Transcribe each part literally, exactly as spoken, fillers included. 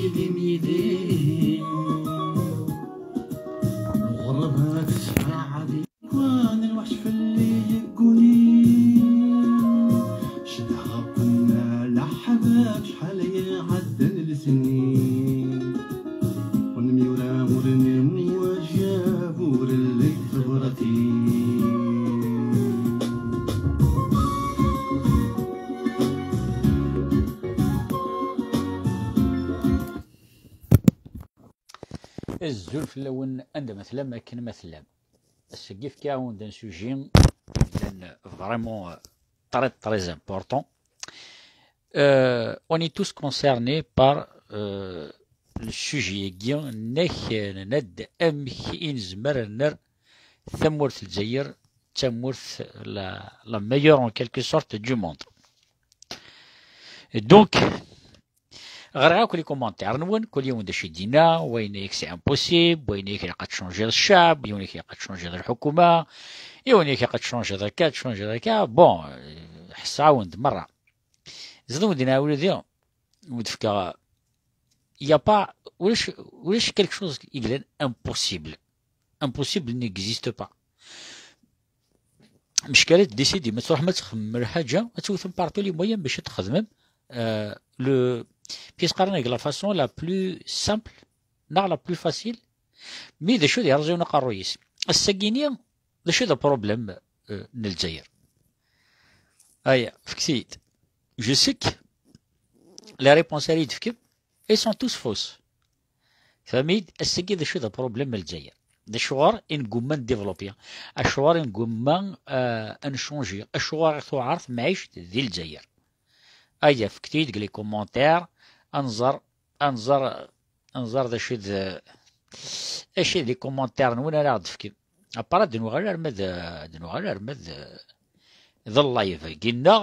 Idim yid-i. Lɣerba tesɛa ɛadi. Kwan lweḥc fell-i yegguni. Cedhaɣ-ken a leḥbab, acḥal ay iɛeddan lesnin. Ur nemyura, ur nemwajab, ur lliɣ tebratin. Azul fell-awen, anda ma tellam, akken ma tellam. Ass-agi, fkiɣ-awen-d un sujet yellan vraiment très, très important. Euh, on est tous concernés par, euh, le sujet-agi, nek nenna-d amek i nezmer ad nerr tamurt n Lezzayer d tamurt la, la meilleure en quelque sorte du monde. Et donc, ɣriɣ akk les commentaires-nwen, kul yiwen d acu i d-yenna, wa yenna-yak c'est impossible, wa yenna-yak ilaq ad tchangiḍ ccab, yiwen yak ilaq ad tchangiḍ lḥukuma, yiwen yak ilaq ad tchangiḍ akka, ad tchangiḍ akka. Bon, euh, ḥesseɣ-awen-d merra. Ziḍ wen-d-nɛawed diɣ, wen-d-fkeɣ, y a pas, ulac, ulac quelque chose i yellan impossible. Impossible n'existe pas. Meckalet décidé ma tṛuḥem ad txedmem lḥaǧa, ad tewtem par tous les moyens bac ad txedmem, euh, le, puis qqaren-ak la façon la plus simple, neɣ la plus facile, mais d acu d yerẓiwen aqerruy-is. Ass-agi-ni, d acu d problème, euh, n Lezzayer? Aya, fket-iyi-d. Je sais que les réponses ara yi-d-tefkem, elles sont tous fausses. Tfehmem-iyi-d, ass-agi d acu d problème n Lezzayer? D acuɣer i neggumma ad développer? Acuɣer i neggumma, euh, ad nchangi? Acuɣer i tuɛer temɛict di Lezzayer? Aya, fket-iyi-d deg les commentaires, ad nẓer, ad nẓer, ad nẓer d acu d, acu d les commentaires-nwen ara ɣ-d-tefkem. Après, ad nuɣal arma d, ad nuɣal arma d, d live-agi-nneɣ,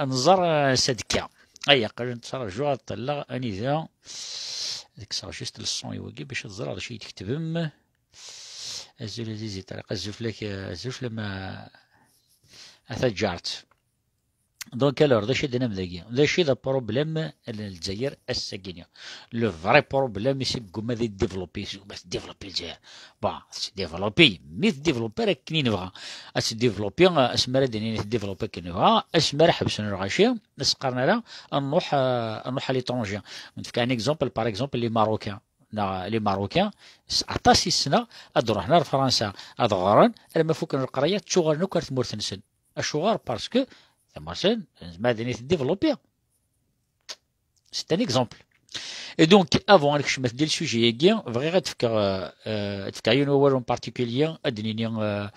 ad nẓer, eh, s adekka. Ay, aql-i nettraǧu ad ṭṭalleɣ anida. Ad kkseɣ juste le son i wagi bac ad ẓreɣ d acu i d-tketbem. Azul a Zizi Ṭariq, azul fell-ak, eh, azul fell-am a, a taǧǧart. Donc, alors, d acu i d-nnan dagi? D acu i d problème n Lezzayer ass-agi-ni? Le vrai problème, i s-yegguma ad développer, i s-yegguma ad développer Lezzayer. Bon, ad développer, mi développer akken i nebɣa. Ad développer, asmi ara d-nini développer akken nebɣa, asmi ara ḥebsen lɣaci, ad s-qqaren ara, ad nruḥ, euh, ad nruḥ à l'étranger. Nefka un exemple, par exemple, les Marocains. Neɣ les Marocains, s-, aṭas i ssneɣ, ad d-ruḥen ar Fransa, ad ɣren, arma fuken leqraya, ttuɣalen akk ar tmurt-nsen. Acuɣer? Parce que tamurt-nsen, ma d-nini développer. C'est un exemple. Et donc, avant ad nekcem di le sujet-agi, bɣiɣ ad d-fkeɣ, euh, euh, ad d-fkeɣ yiwen wawal en particulier, ad d-nini, euh,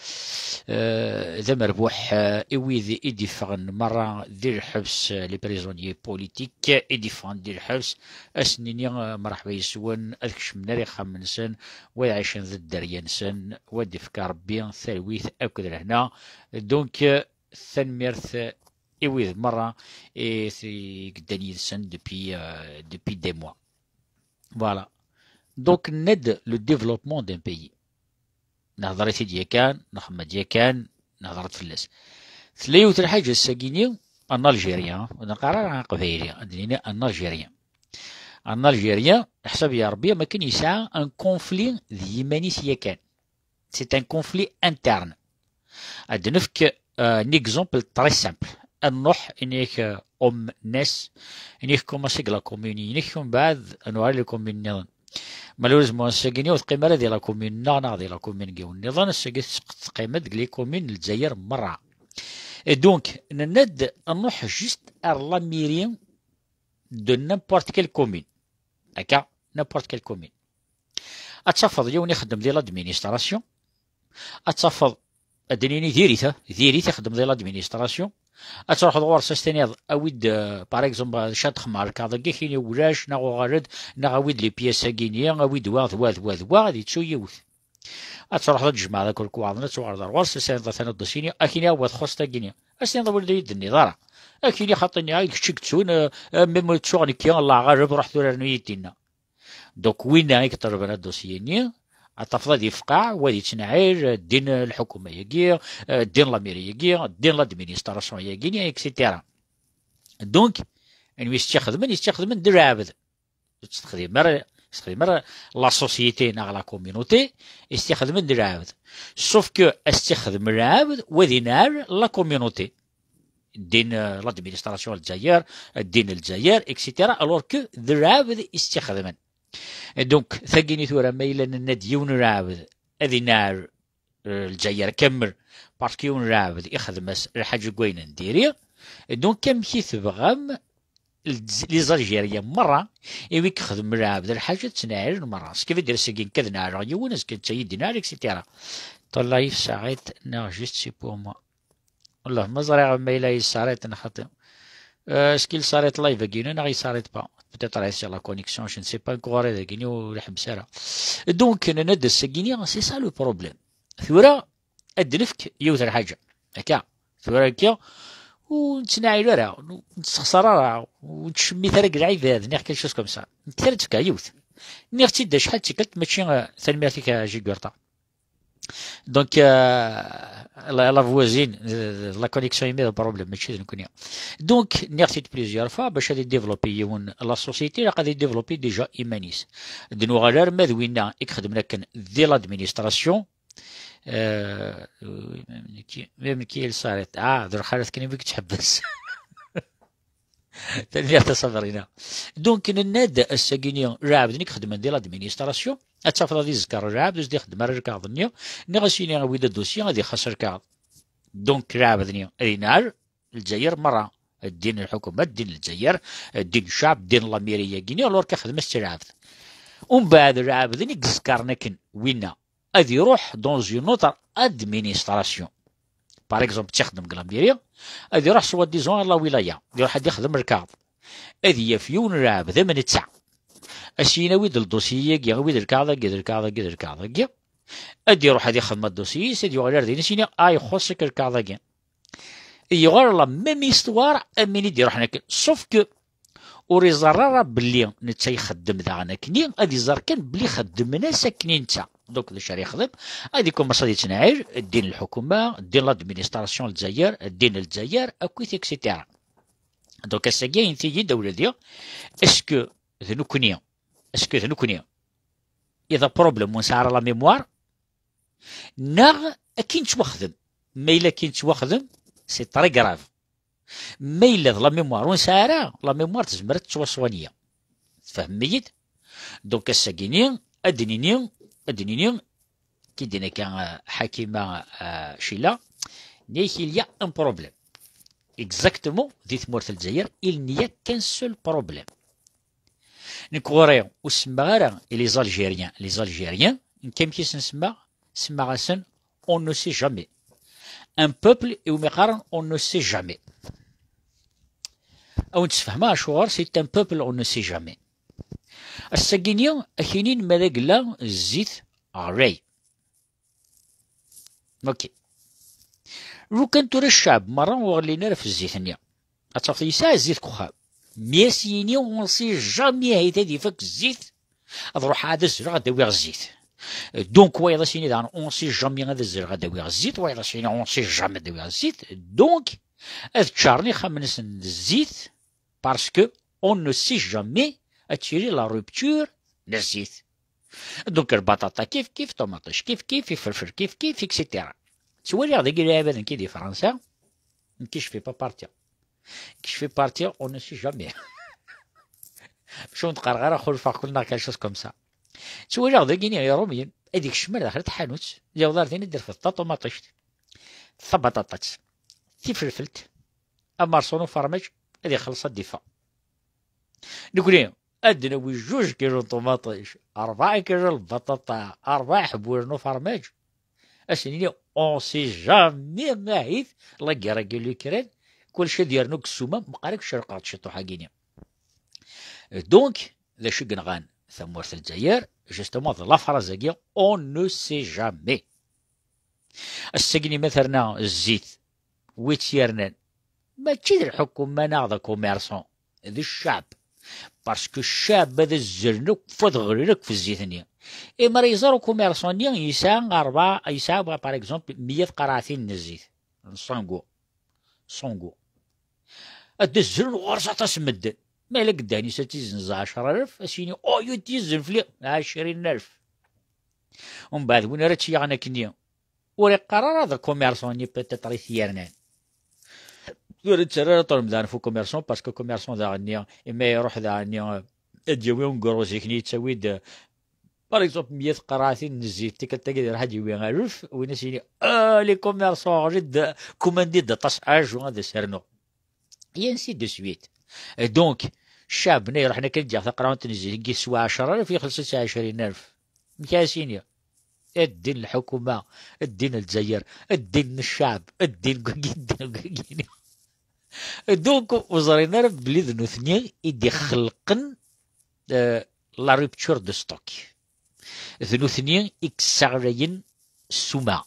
euh, d amerbuḥ, euh, i wid i d-iffɣen merra di lḥebs, euh, les prisonniers politiques i d-iffɣen di lḥebs, ad sen-nini, euh, mreḥba yes-wen, ad kecmen ar ixxamen-nsen, wa ad ɛicen di dderya-nsen, wa ad d-ifk Rebbi talwit akked lehna. Donc, euh, tanemmirt i wid merra i t-, i yeddan yid-sen depuis, euh, depuis des mois. Voilà. Donc, nenna-d le développement d'un pays. Nehḍer-it-id yakan, nxemma-d yakan, nehḍer-d fell-as. Tella yiwet lḥaǧa ass-agi-ni, un Algérien, ur neqqar ara aqbayli, ad d-nini un Algérien. Un Algérien, ḥsab ya Rebbi, am akken yesɛa un conflit d yiman-is yakan. C'est un conflit interne. Ad nefk, euh, un exemple très simple. Ad nruḥ, inek, euh, Omnes, inek commencer deg la commune, inek, umbeɛd, ad nuɣal les communes nniḍen. Malheureusement, ass-agi-ni ur teqqim ara di la commune-nneɣ neɣ di la commune n yiwen nniḍen, ass-agi teqqim-d deg les communes n Lezzayer merra. Et donc, nenna-d ad nruḥ juste ar la mairie de n'importe quelle commune. Akka, n'importe quelle commune. Ad tafeḍ yiwen ixeddem di l'administration, ad tafeḍ, ad d-nini diri-t, ha, diri-t ixeddem di l'administration, ad truḥeḍ ɣur-s ad s-tiniḍ, awi-d, euh, par exemple, d acu ad xedmeɣ lkaɣeḍ-agi, ad k-yini ulac, neɣ uɣal-d, neɣ awi-d les pièces-agi-ni, awi-d wa d wa d wa d wa, ad yettu yiwet. Ad truḥeḍ ad tjemɛeḍ akk lekwaɣeḍ-nni, ad tuɣaleḍ ar ɣur-s, ad s-tiniḍ atan ad d-as-yini, ad k-yini awa txuṣṣeḍ-agi-ni. Ad s-tiniḍ a wladi ur yi-d-tenniḍ ara. Ad k-yini xaṭi-nni, ay d kečč i yettun, euh, euh, même ttuɣ nekki, Allah ɣaleb, ruḥ tura rnu-yi-d dinna. Donc, winna i iṭelben adusyi-nni, ad tafeḍ ad ifqeɛ, wa ad yettneɛɛil, euh, ddin lḥukuma-agi, euh, ddin lamiri-agi, ddin l'administration-agi, et cetera. Donc, anwa i s-tt-ixedmen, i s-tt-ixedmen d lɛebd. ur tt-texdim ara, ur tt-texdim ara la société neɣ la communauté, i s-t-ixedmen d lɛebd. Sauf que a s-tt-ixdem lɛebd, wa ad inɛel la communauté. Ddin, euh, l'administration n Lezzayer, ddin n Lezzayer, et cetera. Alors que d lɛebd i s-tt-ixedmen. Et donc, tagini tura, ma yella nenna-d yiwen lɛebd, ad inɛel, euh, Lezzayer kamel, parce que yiwen lɛebd ixdem-as lḥaǧa n wayen n diri. Et donc, amek i tebɣam les Algériens merra, i wi ixdem lɛebd lḥaǧa ttneɛɛilen merra. Ce qui veut dire, seg nekk ad neɛleɣ yiwen, azekka netta i d-ineɛl, et cetera. Ṭallayif saɛid neɣ juste c'est pour moi. Wallah, ma ẓriɣ ma yella yessarrêt neɣ xaṭi. Euh, est-ce qu'il s'arrête live-agi neɣ il s'arrête pas? Peut-être c'est la connexion, je ne sais pas encore, dagini ur iḥebbes ara. Donc, nenna-d ass-agi, c'est ça le problème. Tura, ad d-nefk yiwet n lḥaǧa. Akka. Tura akka, ur nettnaɛil ara, ur nessexṣar ara, ur nettcemmit ara deg lɛibad, neɣ quelque chose comme ça. Nekk ara d-fkeɣ yiwet. Nniɣ-tt-id acḥal d tikkelt, mačči, euh, tanemmirt-ik a Jigurta. Donc, euh, la, la voisine, euh, la connexion imi d problème, mačči d nekkni. Donc, nniɣ-t-id plusieurs fois, bac ad idéveloppi yiwen la société, ilaq ad idéveloppi déjà iman-is. D nuɣal arma d winna i ixedmen akken di l'administration. Euh, oui, même Niki, même Niki, il s'arrête. Ah, d lxalat kan i yettḥebbes. Tanemmirt a Sabrina. Donc, nenna-d ass-agi-ni, lɛebd-nni ixeddmen di l'administration, ad tafeḍ ad iẓker lɛebd, ur s-d-ixeddem ara lkaɣeḍ-nni, neɣ ad s-yini awi-d adossier, ad ixas lkaɣeḍ. Donc, lɛebd-nni ad inɛel, Lezzayer merra. Ddin lḥukuma, ddin Lezzayer, ddin ccɛeb, ddin lamiri-agi-ni, alors que xedm-as-tt lɛebd. Umbeɛd, lɛebd-nni i iẓkaren akken, winna, ad iruḥ dans une autre administration. Par exemple, tt-ixdem deg lamiri, ad iruḥ soi-disant ar la wilaya, ad iruḥ ad ixdem lkaɣeḍ. Ad yaf yiwen lɛebd am netta. Ad s-yini awi-d ldossier-agi, awi-d lkaɣeḍ-agi, d lkaɣeḍ-agi, d lkaɣeḍ-agi. Ad iruḥ ad ixdem adossier-is, ad yuɣal ar din, ad s-yini, ah, ixuṣṣ-ik lkaɣeḍ-agi. Yuɣal la même histoire am win i d-iruḥen akken. Sauf que ur iẓerr ara belli netta ixeddem daɣen akkenni, ad iẓer kan belli xeddmen-as akken i netta. Donc, d acu ara yexdem? Ad ikumaṣ ad yettnaɛil ddin lḥukuma, ddin l'administration n Lezzayer, ddin Lezzayer, akkit, et cetera. Donc, ass-agi, init-iyi-d a wladi, est-ce que d nekkni, est-ce que d nekkni i d aproblème ur nesɛi ara la mémoire? Neɣ akken nettwaxdem? Ma yella akken nettwaxdem, c'est très grave. Ma yella d la mémoire ur nesɛi ara, la mémoire tezmer ad tettwaswani. Tfehmem-iyi-d? Donc, ass-agi-ni, ad d-nini, ad d-nini, ki d-yenna akka, euh, Ḥakima, euh, Cila, nni-ak, il y a un problème. Exactement, di tmurt n Lezzayer, il n'y a qu'un seul problème. Nekk ɣur-i ur semmaɣ ara i les Algériens, les Algériens, nekk amek i sen-semmaɣ? Semmaɣ-asen on ne sait jamais. Un peuple iwumi qqaren on ne sait jamais. Ad wen-d-sfehmeɣ acuɣer c'est un peuple on ne sait jamais. Ass-agi-ni, ad k-inin ma d agella zzit ɣlay. Ok. Lukan tura ccɛeb merra ur ɣellin ara f zzit-nni. Ad tafeḍ yesɛa zzit deg uxxam. Mi as-yini on sait jamais ahat ad ifak zzit, ad ruḥeɣ ad azzleɣ ad awiɣ zzit. Donc, wayeḍ as-yini daɣen on sait jamais ad azzleɣ ad awiɣ zzit, wayeḍ as-yini on sait jamais ad awiɣ zzit. Donc, ad ččaren ixxamen-nsen d zzit, parce que on ne sait jamais ad tili la rupture n zzit. Donc, lbaṭaṭa kif kif, ṭumaṭic kif kif, ifelfel kif kif, et cetera. Ttwaliɣ dagi lɛibad nekki di Fransa, nekki je fais pas partie. Nekki je fais partie, on ne sait jamais. Maca ur d-qqareɣ ara xulfeɣ kul neɣ quelque chose comme ça. Ttwaliɣ dagi-ni Iṛumyen, ad ikcem ar daxel n tḥanut, yaweḍ ar din ad d-irfed taṭumaṭict, tabaṭaṭat, tifelfelt, amerṣu n ufermaj, ad ixelleṣ ad d-iffeɣ. Nekni, ad d-nawi juj kilu n ṭumaṭic, rebɛa kilu n lbaṭaṭa, rebɛa ḥburen n ufermaj. Ad s-nini, on sait jamais ahit, la guerre-agi n l'Ukraine, kullec ad yernu deg ssuma, meqqar ad k-cerqeɣ ciṭuḥ-agi-ni. Donc, d acu i yenɣan tamurt n Lezzayer, justement, d la phrase-agi, on ne sait jamais. Ass-agi-ni ma terna zzit, wi tt-yernan, mačči d lḥukuma neɣ d akummerṣan, d ccɛeb. Parce que ccɛeb ad azzlen akk, f-, ad ɣlen akk f zzit-nni. Imi ara iẓer ukummerṣan-nni, yesɛa rebɛa, yesɛa, par exemple, meyya tqerɛatin n zzit, n sangu, sangu. Ad d-azzlen ɣur-s aṭas n medden. Ma yella geddanis ad tizenz ɛecra alef, ad s-yini, oh, yut tizen fli ɛecrin alef. Umbeɛd win ara tt-yaɣen akkenni, ur iqqar ara d commerçant-nni, peut-être i t-yernan. Ur ittarra ara ṭṭlem daɣen f ucommerçant, parce que commerçant daɣen-nni, imi iruḥ daɣen-nni, ad d-yawi unegruzik-nni, yettawi-d, par exemple, meyya tqerɛatin n zzit, tikkelt-agi ad iruḥ ad d-yawi alef, win ad s-yini, ah, les commerçants, j'ai commandé-d aṭas aju ad as-rnuɣ. Et ainsi de suite. Et donc, ccɛeb-nni iruḥen akken ad d-yaɣ taqerɛunt n zzit, yeswa ɛecra alef, ixelleṣ-itt ɛecrin alef. Amek ara s-yini? Ddin n lḥukuma, ddin n Lezzayer, ddin n ccɛeb, ddin n wagi, ddin n wagi. Donc, ur ẓrin ara belli d nutni i d-ixelqen, euh, la rupture de stock. D nutni i yessaɣlayen ssuma.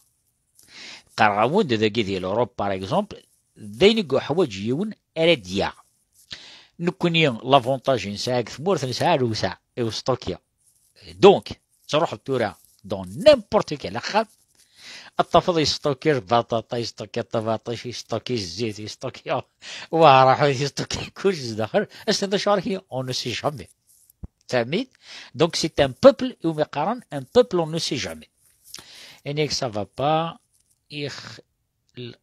Qqareɣ-awen-d dagi di l'Europe, par exemple, d ayen i yuḥwaǧ yiwen ara d-yaɣ. Nekkni, l'avantage i nesɛa deg tmurt, nesɛa lewseɛ i ustoki. Donc, truḥeḍ tura dans n'importe quel axxam, ad tafeḍ yestoki lbaṭaṭa, yestoki ṭabaṭic, yestoki zzit, yestoki weɛraḥut, yestoki kullec zdaxel. As-tiniḍ acuɣer-ik, on ne sait jamais. Tfehmit? Donc, c'est un peuple, iwumi qqaren un peuple, on ne sait jamais. Ini-ak, ça va pas, ix-, l-,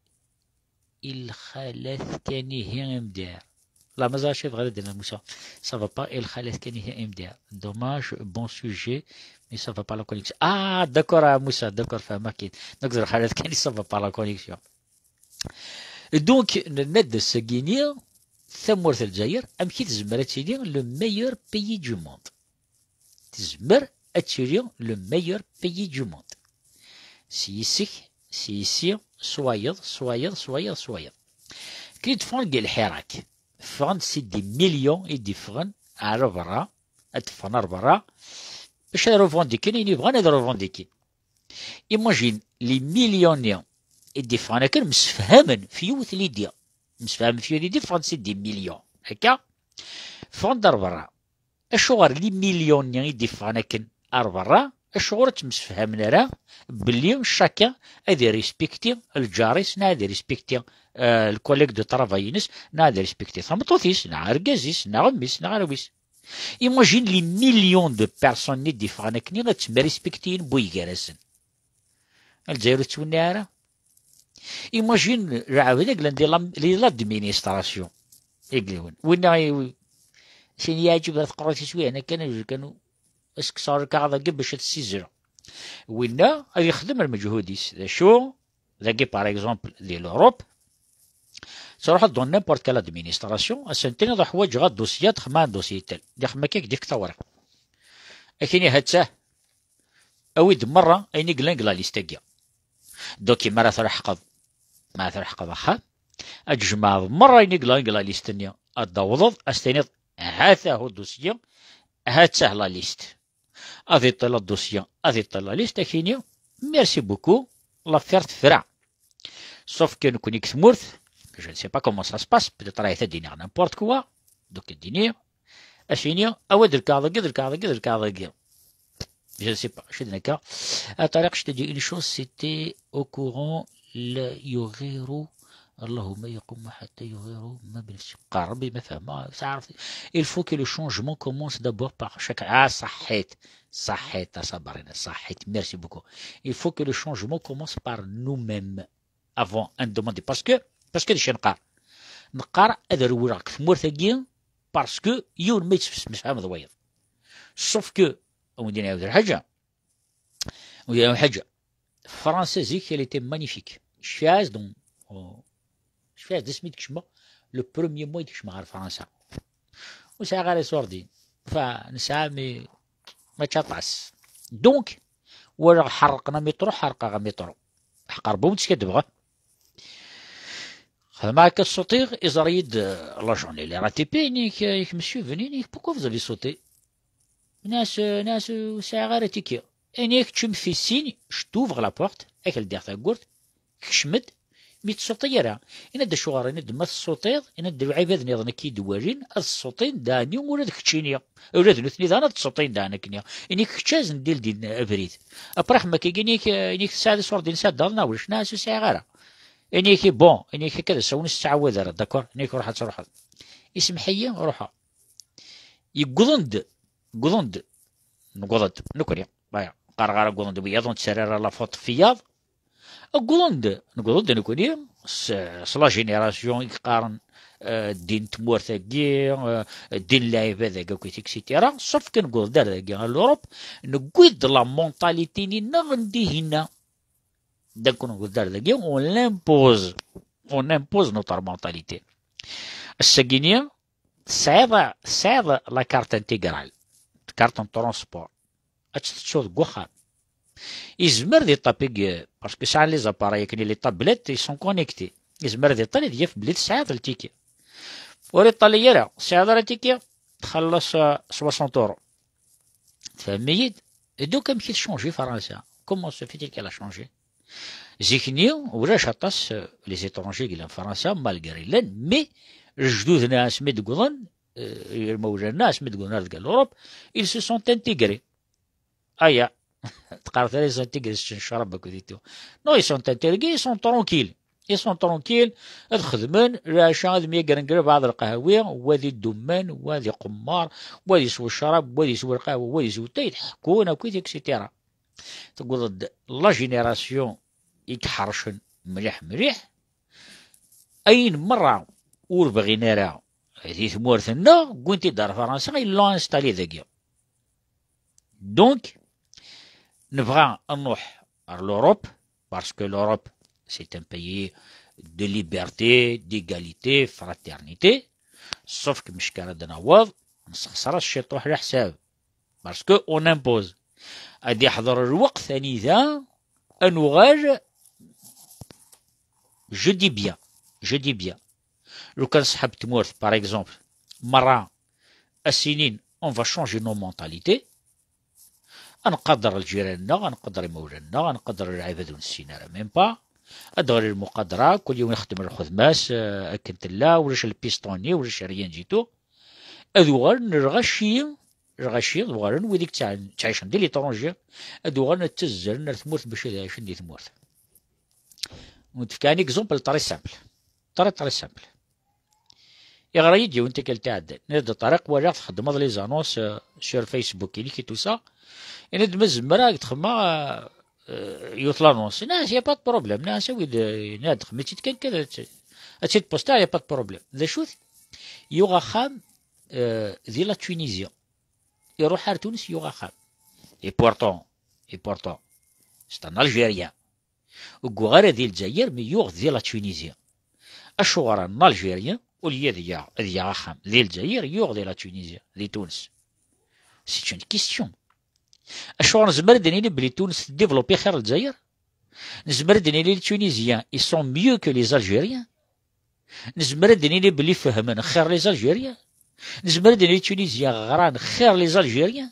ilxalat kan ihi M D R. La, mazal acu yebɣa ad d-nini Musa. Ça va pas, ilxalat kan ihi M D R. Dommage, bon sujet, mais ça va pas la connexion. Ah, d'accord, ah, Musa, d'accord, fehmeɣ-k-id. Donc, d lxalat kan, ça va pas la connexion. Donc, nenna-d ass-agi-ni, tamurt n Lezzayer, amek i tezmer ad tili le meilleur pays du monde? Tezmer ad tili le meilleur pays du monde. S yis-k, s yis-i, s wayeḍ, s wayeḍ, s wayeḍ, s wayeḍ. Akken i d-ffɣen deg lḥirak, ffɣen-d, c'est des millions i d-iffɣen ar berra, ad d-ffɣen ar berra, bac ad revendiquin ayen i bɣan ad revendiquin. Imagine, les millions-nni i d-iffɣen akken msefhamen f yiwet l'idée. Msefhamen f yiwet l'idée, ffɣen-d, c'est des millions. Akka, ffɣen-d ar berra. Acuɣer les millions-nni i d-iffɣen akken ar berra, acuɣer ur ttemsefhamen ara belli chacun ad irespecti lǧar-is, neɣ ad irespecti, euh, le collègue de travail-ines, neɣ ad irespecti tameṭṭut-is, neɣ argaz-is, neɣ mmi-s, neɣ arraw-is? Imagine les millions de personnes i d-iffɣen akken ad ttemrespektiyen wway gar-asen. Lezzayer ur tettwenniɛ ara. Imagine lɛebd i yellan di la-, di l'administration. I yellan. Winna i-, sin yeɛǧib ar tqerrut-is wihan akken, kan as-kkseɣ lkaɣeḍ-agi bac ad t-ssizzreɣ. Winna ad yexdem lmeǧhud-is. D acu? Dagi, par exemple, di l'Europe, truḥeḍ dans n'importe quelle administration, ad sen-tiniḍ ḥwaǧeɣ adossier, ad xedmeɣ adossier tel. Ad ixdem akka, ad k-d-ifk tawriqt. Ad k-yini, ha-tt-ah, awi-d merra ayen i yellan deg la liste-agi. Donc, mi ara tṛuḥeḍ, mi ara tṛuḥeḍ axxam, ad tjemɛeḍ merra ayen i yellan deg la liste-nni, ad d-tawḍeḍ, ad s-tiniḍ, ha-t-ah udossier, ha-tt-ah la liste. Ad iṭṭil adossier, ad iṭṭil la liste, ad k-yini, merci beaucoup, l'affaire tefra. Sauf que nekkni deg tmurt, je ne sais pas comment ça se passe, peut-être ahat ad d-iniɣ n'importe quoi, donc ad d-iniɣ, ad s-yini, awi-d lkaɣeḍ-agi, d lkaɣeḍ-agi, d lkaɣeḍ-agi. Je ne sais pas, acu d nekka. À Tariq, je te dis une chose, c'était au courant, la yuɣiru, Allahumma yaqum hatta yuɣiru, ma bnafsi. Qal Rabbi ma fehmeɣ, تعرف, il faut que le changement commence d'abord par chaque, ah, ṣaḥḥit, ṣaḥḥit, a Sabrina, ṣaḥḥit, merci beaucoup. Il faut que le changement commence par nous-mêmes avant un demander. Parce que, parce que d acu neqqar? Neqqar ad rewleɣ deg tmurt-agi parce que yiwen ma yettemsefham d wayeḍ. Sauf que, ad wen-d-iniɣ yiwet lḥaǧa, ad wen-d-iniɣ lḥaǧa, Fransa zik, elle était magnifique. Cfiɣ-as donc, oh, cfiɣ-as d asmi d-kecmeɣ, le premier mois i d-kecmeɣ ɣer Fransa. Ur sɛiɣ ara iṣurdiyen. Enfin, nesɛa, mais mačči aṭas. Donc, walaɣ ḥerqen amiṭru, ḥerqeɣ amiṭru. Ḥeqq Rebbi ur skaddbeɣ. Xedmeɣ akka, ṣṣutiɣ, iẓer-iyi-d, euh, l'agent n la R A T P, ini-k, euh, monsieur Veni, ini-k, pourquoi vous avez sauté? Nas, euh, nas, euh, ur sɛiɣ ara tiki. Ini-k, keččem fi sin, je t'ouvre la porte, ak ldiɣ tawwurt, kecm-d, mi tsuṭi ara. Ini-d acuɣer, ini-d ma tsuṭiḍ, ini-d lɛibad nniḍen akka i d-walin, ad suṭin daɣen ula d keččini. Ula d nutni daɣen ad suṭin daɣen akkenni. Ini-k kečč azen-d ildin abrid. Après, ḥma akka, ini-k, ini-k tesɛiḍ iṣurdiyen sɛeddaɣ neɣ ulac? Nas, ur sɛiɣ ara. Ini-k, bon, ini-k akka d asawen ur s-ttɛawad ara, d'accord? Ini-k ruḥ ad truḥeḍ. Isemḥ-iyi, ruḥeɣ. Yewwḍen-d, wwḍen-d, newweḍ-d nekkni. Aya, qqareɣ ara wwḍen-d wiyaḍ, ur nettarra ara la faute f wiyaḍ. Wwḍen-d, newweḍ-d nekkni s, s la génération i yeqqaren, eh, ddin n tmurt-agi, eh, ddin n lɛibad-agi akkit, et cetera. Sauf que newweḍ-d ar dagi, ar l'Europe, newwi-d la mentalité-nni-nneɣ n dihinna. Donc newweḍ-d ar dagi, on l'impose. On impose notre mentalité. Ass-agi-ni, tesɛiḍ, tesɛiḍ la carte intégrale, carte n transport, ad tt-tettuḍ deg uxxam. Yezmer di ṭapig, parce que sɛan les appareils akken, les tablettes, ils sont connectés. Yezmer di ṭṭal ad yaf belli tesɛiḍ le ticket. Ur iṭṭalay ara, tesɛiḍ ara ticket, txelleṣ, euh, soixante euros. Tfehmem-iyi-d? Et donc amek i tchangi Fransa? Comment se fait-il qu'elle a changé? Zik-nni, ulac aṭas, euh, les étrangers i yellan Fransa, malgré llan, mais lejdud-nneɣ asmi d-wwḍen, euh, imawlan-nneɣ asmi d-wwḍen ar deg l'Europe, ils se sont intégrés. Aya, teqqareḍ ara ils sont intégrés s ccrab akked et tout. Non, ils sont intégrés, ils sont tranquilles. Ils sont tranquilles, ad xedmen lɛaca, ad myagren deg lbeɛḍ lqahwi, wa di ddumman, wa di qemmar, wa di swa ccrab, wa di swa lqahwa, wa di swa atay, ad ḥekkun akkit, et cetera. Tewweḍ-d la génération i iḥercen mliḥ mliḥ, ayen merra ur bɣin ara di tmurt-nneɣ, wwin-t-id ar Fransa, ils l'ont installé dagi. Donc, nebɣa ad nruḥ ar l'Europe, parce que l'Europe, c'est un pays de liberté, d'égalité, fraternité, sauf que mec ara d-naweḍ, nessexṣer-as ciṭuḥ leḥsab, parce que on impose. Ad yeḥḍer lweqt anida ad nuɣal, je dis bien, je dis bien, lukan ṣṣḥab tmurt, par exemple, merra ad s-inin, on va changer nos mentalités, ad nqader lǧiran-nneɣ, ad nqader imawlan-nneɣ, ad nqader lɛibad ur nessin ara, même pas, ad d-ɣli lmuqadra, kul yiwen ixeddem lxedma-s, euh, akken tella, ulac lpistoni, ulac rien du tout. Ad uɣalen lɣaci, lɣaci, ad uɣalen wid i yettɛa-, yettɛicen di l'étranger, ad uɣalen ad ttazzalen ar tmurt bac ad ɛicen di tmurt. Ad d-fkeɣ un exemple très simple. Très, très simple. Iɣra-yi-d yiwen tikkelt iɛeddan. Yenna-d, Ṭariq, walaɣ txeddmeḍ les annonces, euh, sur Facebook, inek et tout ça. Yenna-d, ma zemreɣ ad d-xedmeɣ, euh, euh, yiwet l'annonce. Yenna-as, y a pas de problème. Yenna-as, awi-d, euh, yenna-d, xdem-itt-id kan, kan, ad tt-, ad tt-id-postiɣ, y a pas de problème. D acu-t? Yuɣ axxam, euh, di la Tunisie. Iruḥ ar Tunes, yuɣ axxam. Et pourtant, et pourtant, c'est un Algérien. Ur yuɣ ara di Lezzayer, mi yuɣ di la Tunisie. Acuɣer un Algérien, au lieu ad yaɣ, ad yaɣ axxam di Lezzayer, yuɣ di la Tunisie, di Tunes? C'est une question. Acuɣer nezmer ad nini belli Tunes tdéveloppé xir Lezzayer? Nezmer ad nini les Tunisiens, ils sont mieux que les Algériens? Nezmer ad nini belli fehmen xir les Algériens? Nezmer ad nini les Tunisiens ɣran xir les Algériens?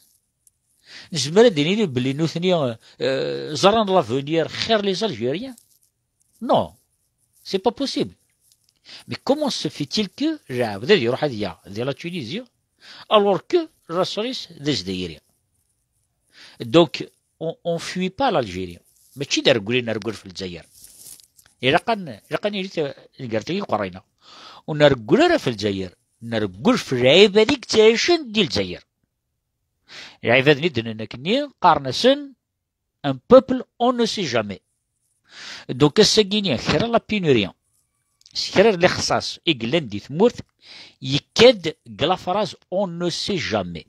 Nezmer ad nini belli nutni, euh, ẓran l'avenir xir les Algériens? Non, c'est pas possible. Mais comment se fait-il que lɛebd ad iruḥ ad yaɣ di la Tunisie, alors que laṣel-is d azdayri? Donc, on, on fuit pas l'Algérie. Mačči d areggel i nergel f Lezzayer. Ilaq ad n-, ilaq ad nili t-, nger tagi qerrina. Ur nreggel ara f Lezzayer. Nreggel f lɛibad i yettɛicen di Lezzayer. Lɛibad-nni d-nenna akkenni, qqaren-asen un peuple on ne sait jamais. Donc, ass-agi-ni, kra la pénurie, s kra n lixṣaṣ i yellan di tmurt, yekka-d deg la phrase on ne sait jamais.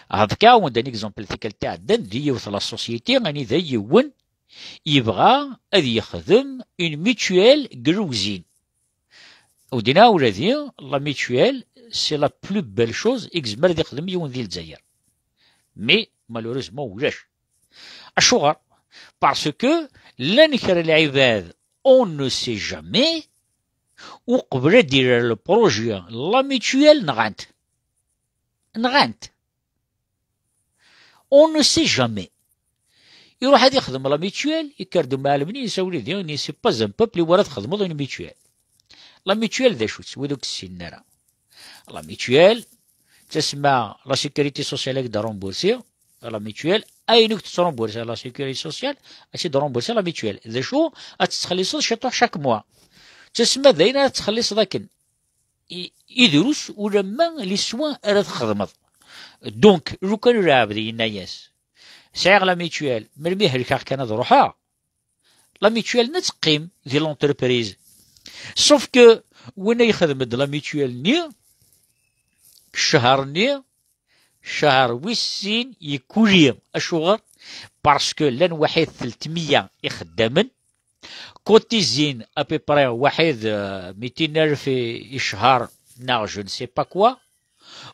Ad k-ɛawed un exemple tikkelt iɛeddan di yiwet la société, anida yiwen yebɣa ad yexdem une mutuelle deg l'usine. U dinna ula di la mutuelle, c'est la plus belle chose i yezmer ad ixdem yiwen di Lezzayer. Mais, malheureusement, ulac. Acuɣer? Parce que llan kra lɛibad, on ne sait jamais, uqbel ad d-yerr le projet la mutuelle, nɣan-t. Nɣan-t. On ne sait jamais. Iruḥ ad ixdem la mutuelle, yekker-d umɛellem-nni, yessawel-d, yenna-as, c'est pas un peuple iwala ad txedmeḍ une mutuelle. La mutuelle d acu-tt, wid ur k-ssinen ara? La mutuelle, tasma la sécurité sociale ad k-d-rembourser, la mutuelle, ayen ur k-tettrembourser la sécurité sociale, ad tt-id-rembourser la mutuelle. D acu? Ad tettxelliṣeḍ ciṭuḥ chaque mois. Tasma d ayen ara tettxelliṣeḍ akken. i- i drus ulamma les soins ara txedmeḍ. Donc lukan lɛebd yenna-yas, sɛiɣ la mutuelle, melmi helkeɣ kan ad ruḥeɣ, la mutuelle-nni ad teqqim di l'entreprise. Sauf que win ay ixedmen-d la mutuelle-nni, ccher-nni, ccher wis sin yekkuli. Acuɣer? Parce que llan waḥid telt meyya ixeddamen, cotisin à peu près waḥid, euh, mitin alef i i ccher, neɣ je ne sais pas quoi,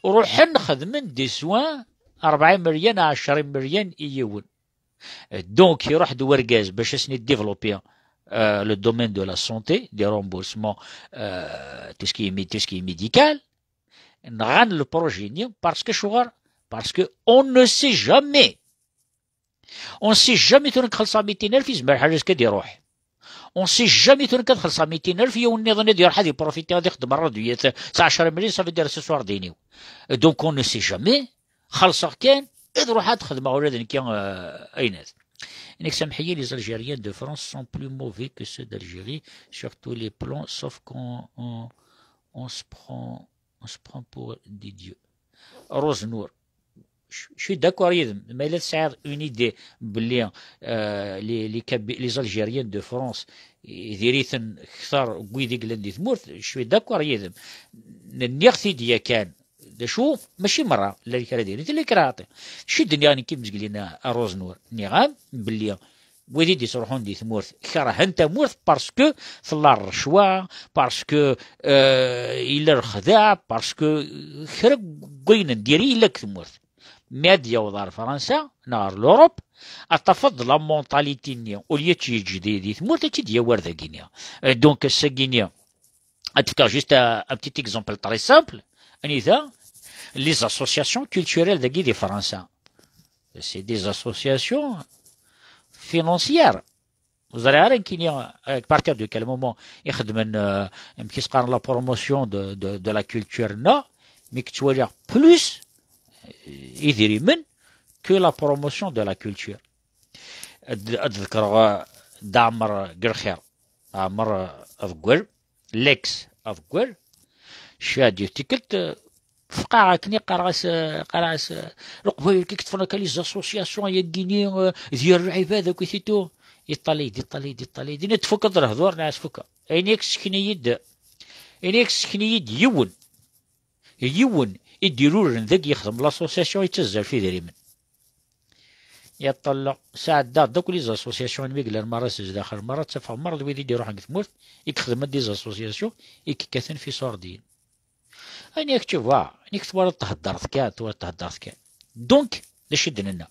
ruḥen xedmen des soins rebɛa imeryan, ɛecra imeryan i yiwen. Donc iruḥ-d wergaz bac ad sen-idévelopper, euh, le domaine de la santé, des remboursements, euh, tout ce qui est mé- tout ce qui est médical. Nɣan le projet-nni parce que acuɣer? Parce que on ne sait jamais. On ne sait jamais, tura nekk xellṣeɣ mitin alef, yezmer lḥal azekka ad iruḥ. On ne sait jamais, tura nekk ad xellṣeɣ mitin alef, yiwen nniḍen ad iruḥ ad iprofiti, ad ixdem rraduyat, tesɛa ɛecra mlyan, ça veut dire ce soir dini. Donc on ne sait jamais. Xellṣeɣ kan, ad ruḥeɣ ad xedmeɣ ula d nekki, euh, ayen ad. Nekk, samḥ-iyi, les Algériens de France sont plus mauvais que ceux d'Algérie sur tous les plans, sauf qu'on on, on se prend on se prend pour des dieux. Rose Nour, je je suis d'accord yid-m. Ma yella tesɛiḍ une idée belli, euh, les, les, Kaby- les Algériens de France, i diri-ten kter n wid i yellan di tmurt, je suis d'accord yid-m. Nniɣ-t-id yakan. D acu? Mačči merra, llan kra diri-t, llan kra ɛṭi. Acu i d-nniɣ nekk i mezgelin a, a Rose Nour? Nniɣ-am belli wid i d-ittruḥun di tmurt kerhen tamurt parce que tella rrecwa, parce que, euh, yella lexdeɛ, parce que kra n wayen n diri yella deg tmurt. Mi ad yaweḍ ɣer Fransa neɣ ɣer l'Europe, ad tafeḍ la mentalité-nni, au lieu ad tt-yeǧǧ di, di tmurt, ad tt-id-yawi ar dagini. Euh, donc ass-agini, ad d-fkeɣ juste un, un petit exemple très simple. Anida? Les associations culturelles dagi di Fransa, c'est des associations financières. Ur ẓriɣ ara nekkini, euh, à partir de quel moment i xeddmen, euh, amek i s-qqaren, la promotion de, de, de la culture-nneɣ, mi k-ttwaliɣ plus, euh, idrimen que la promotion de la culture. Ad, ad ḍekreɣ, euh, Dda Ɛmer Gelxir, Ɛmer, euh, Aḍeggal, l'ex Aḍeggal, cfiɣ-d yiwet tikkelt, euh, fqaɛeɣ akken i qqareɣ-as, euh, qqareɣ-as, euh, Leqbayel ki yeṭṭfen akka les associations ayagini, euh, d yir lɛibad akk i titu. Yeṭṭalay-d, yeṭṭalay-d, yeṭṭalay-d. Ini-d tfukeḍ lehdur, neɣ tfukeḍ. Ayen i yessekn-iyi-d, ayen i yessekn-iyi-d yiwen, yiwen i d-iruren dagi yexdem l'association yettazzal f idrimen. Yeṭṭalleɣ, sɛeddaɣ-d akk les associations mi yellan merra s zdaxel, merra ttafeɣ merra d wid i d-iruḥen deg tmurt, i ixedmen des associations, i yekkaten f iṣurdiyen. Ayen i ak-tebɣa, ayen i twalaḍ theddreḍ kan, twalaḍ theddreḍ kan. Donc, d acu i d-nenna?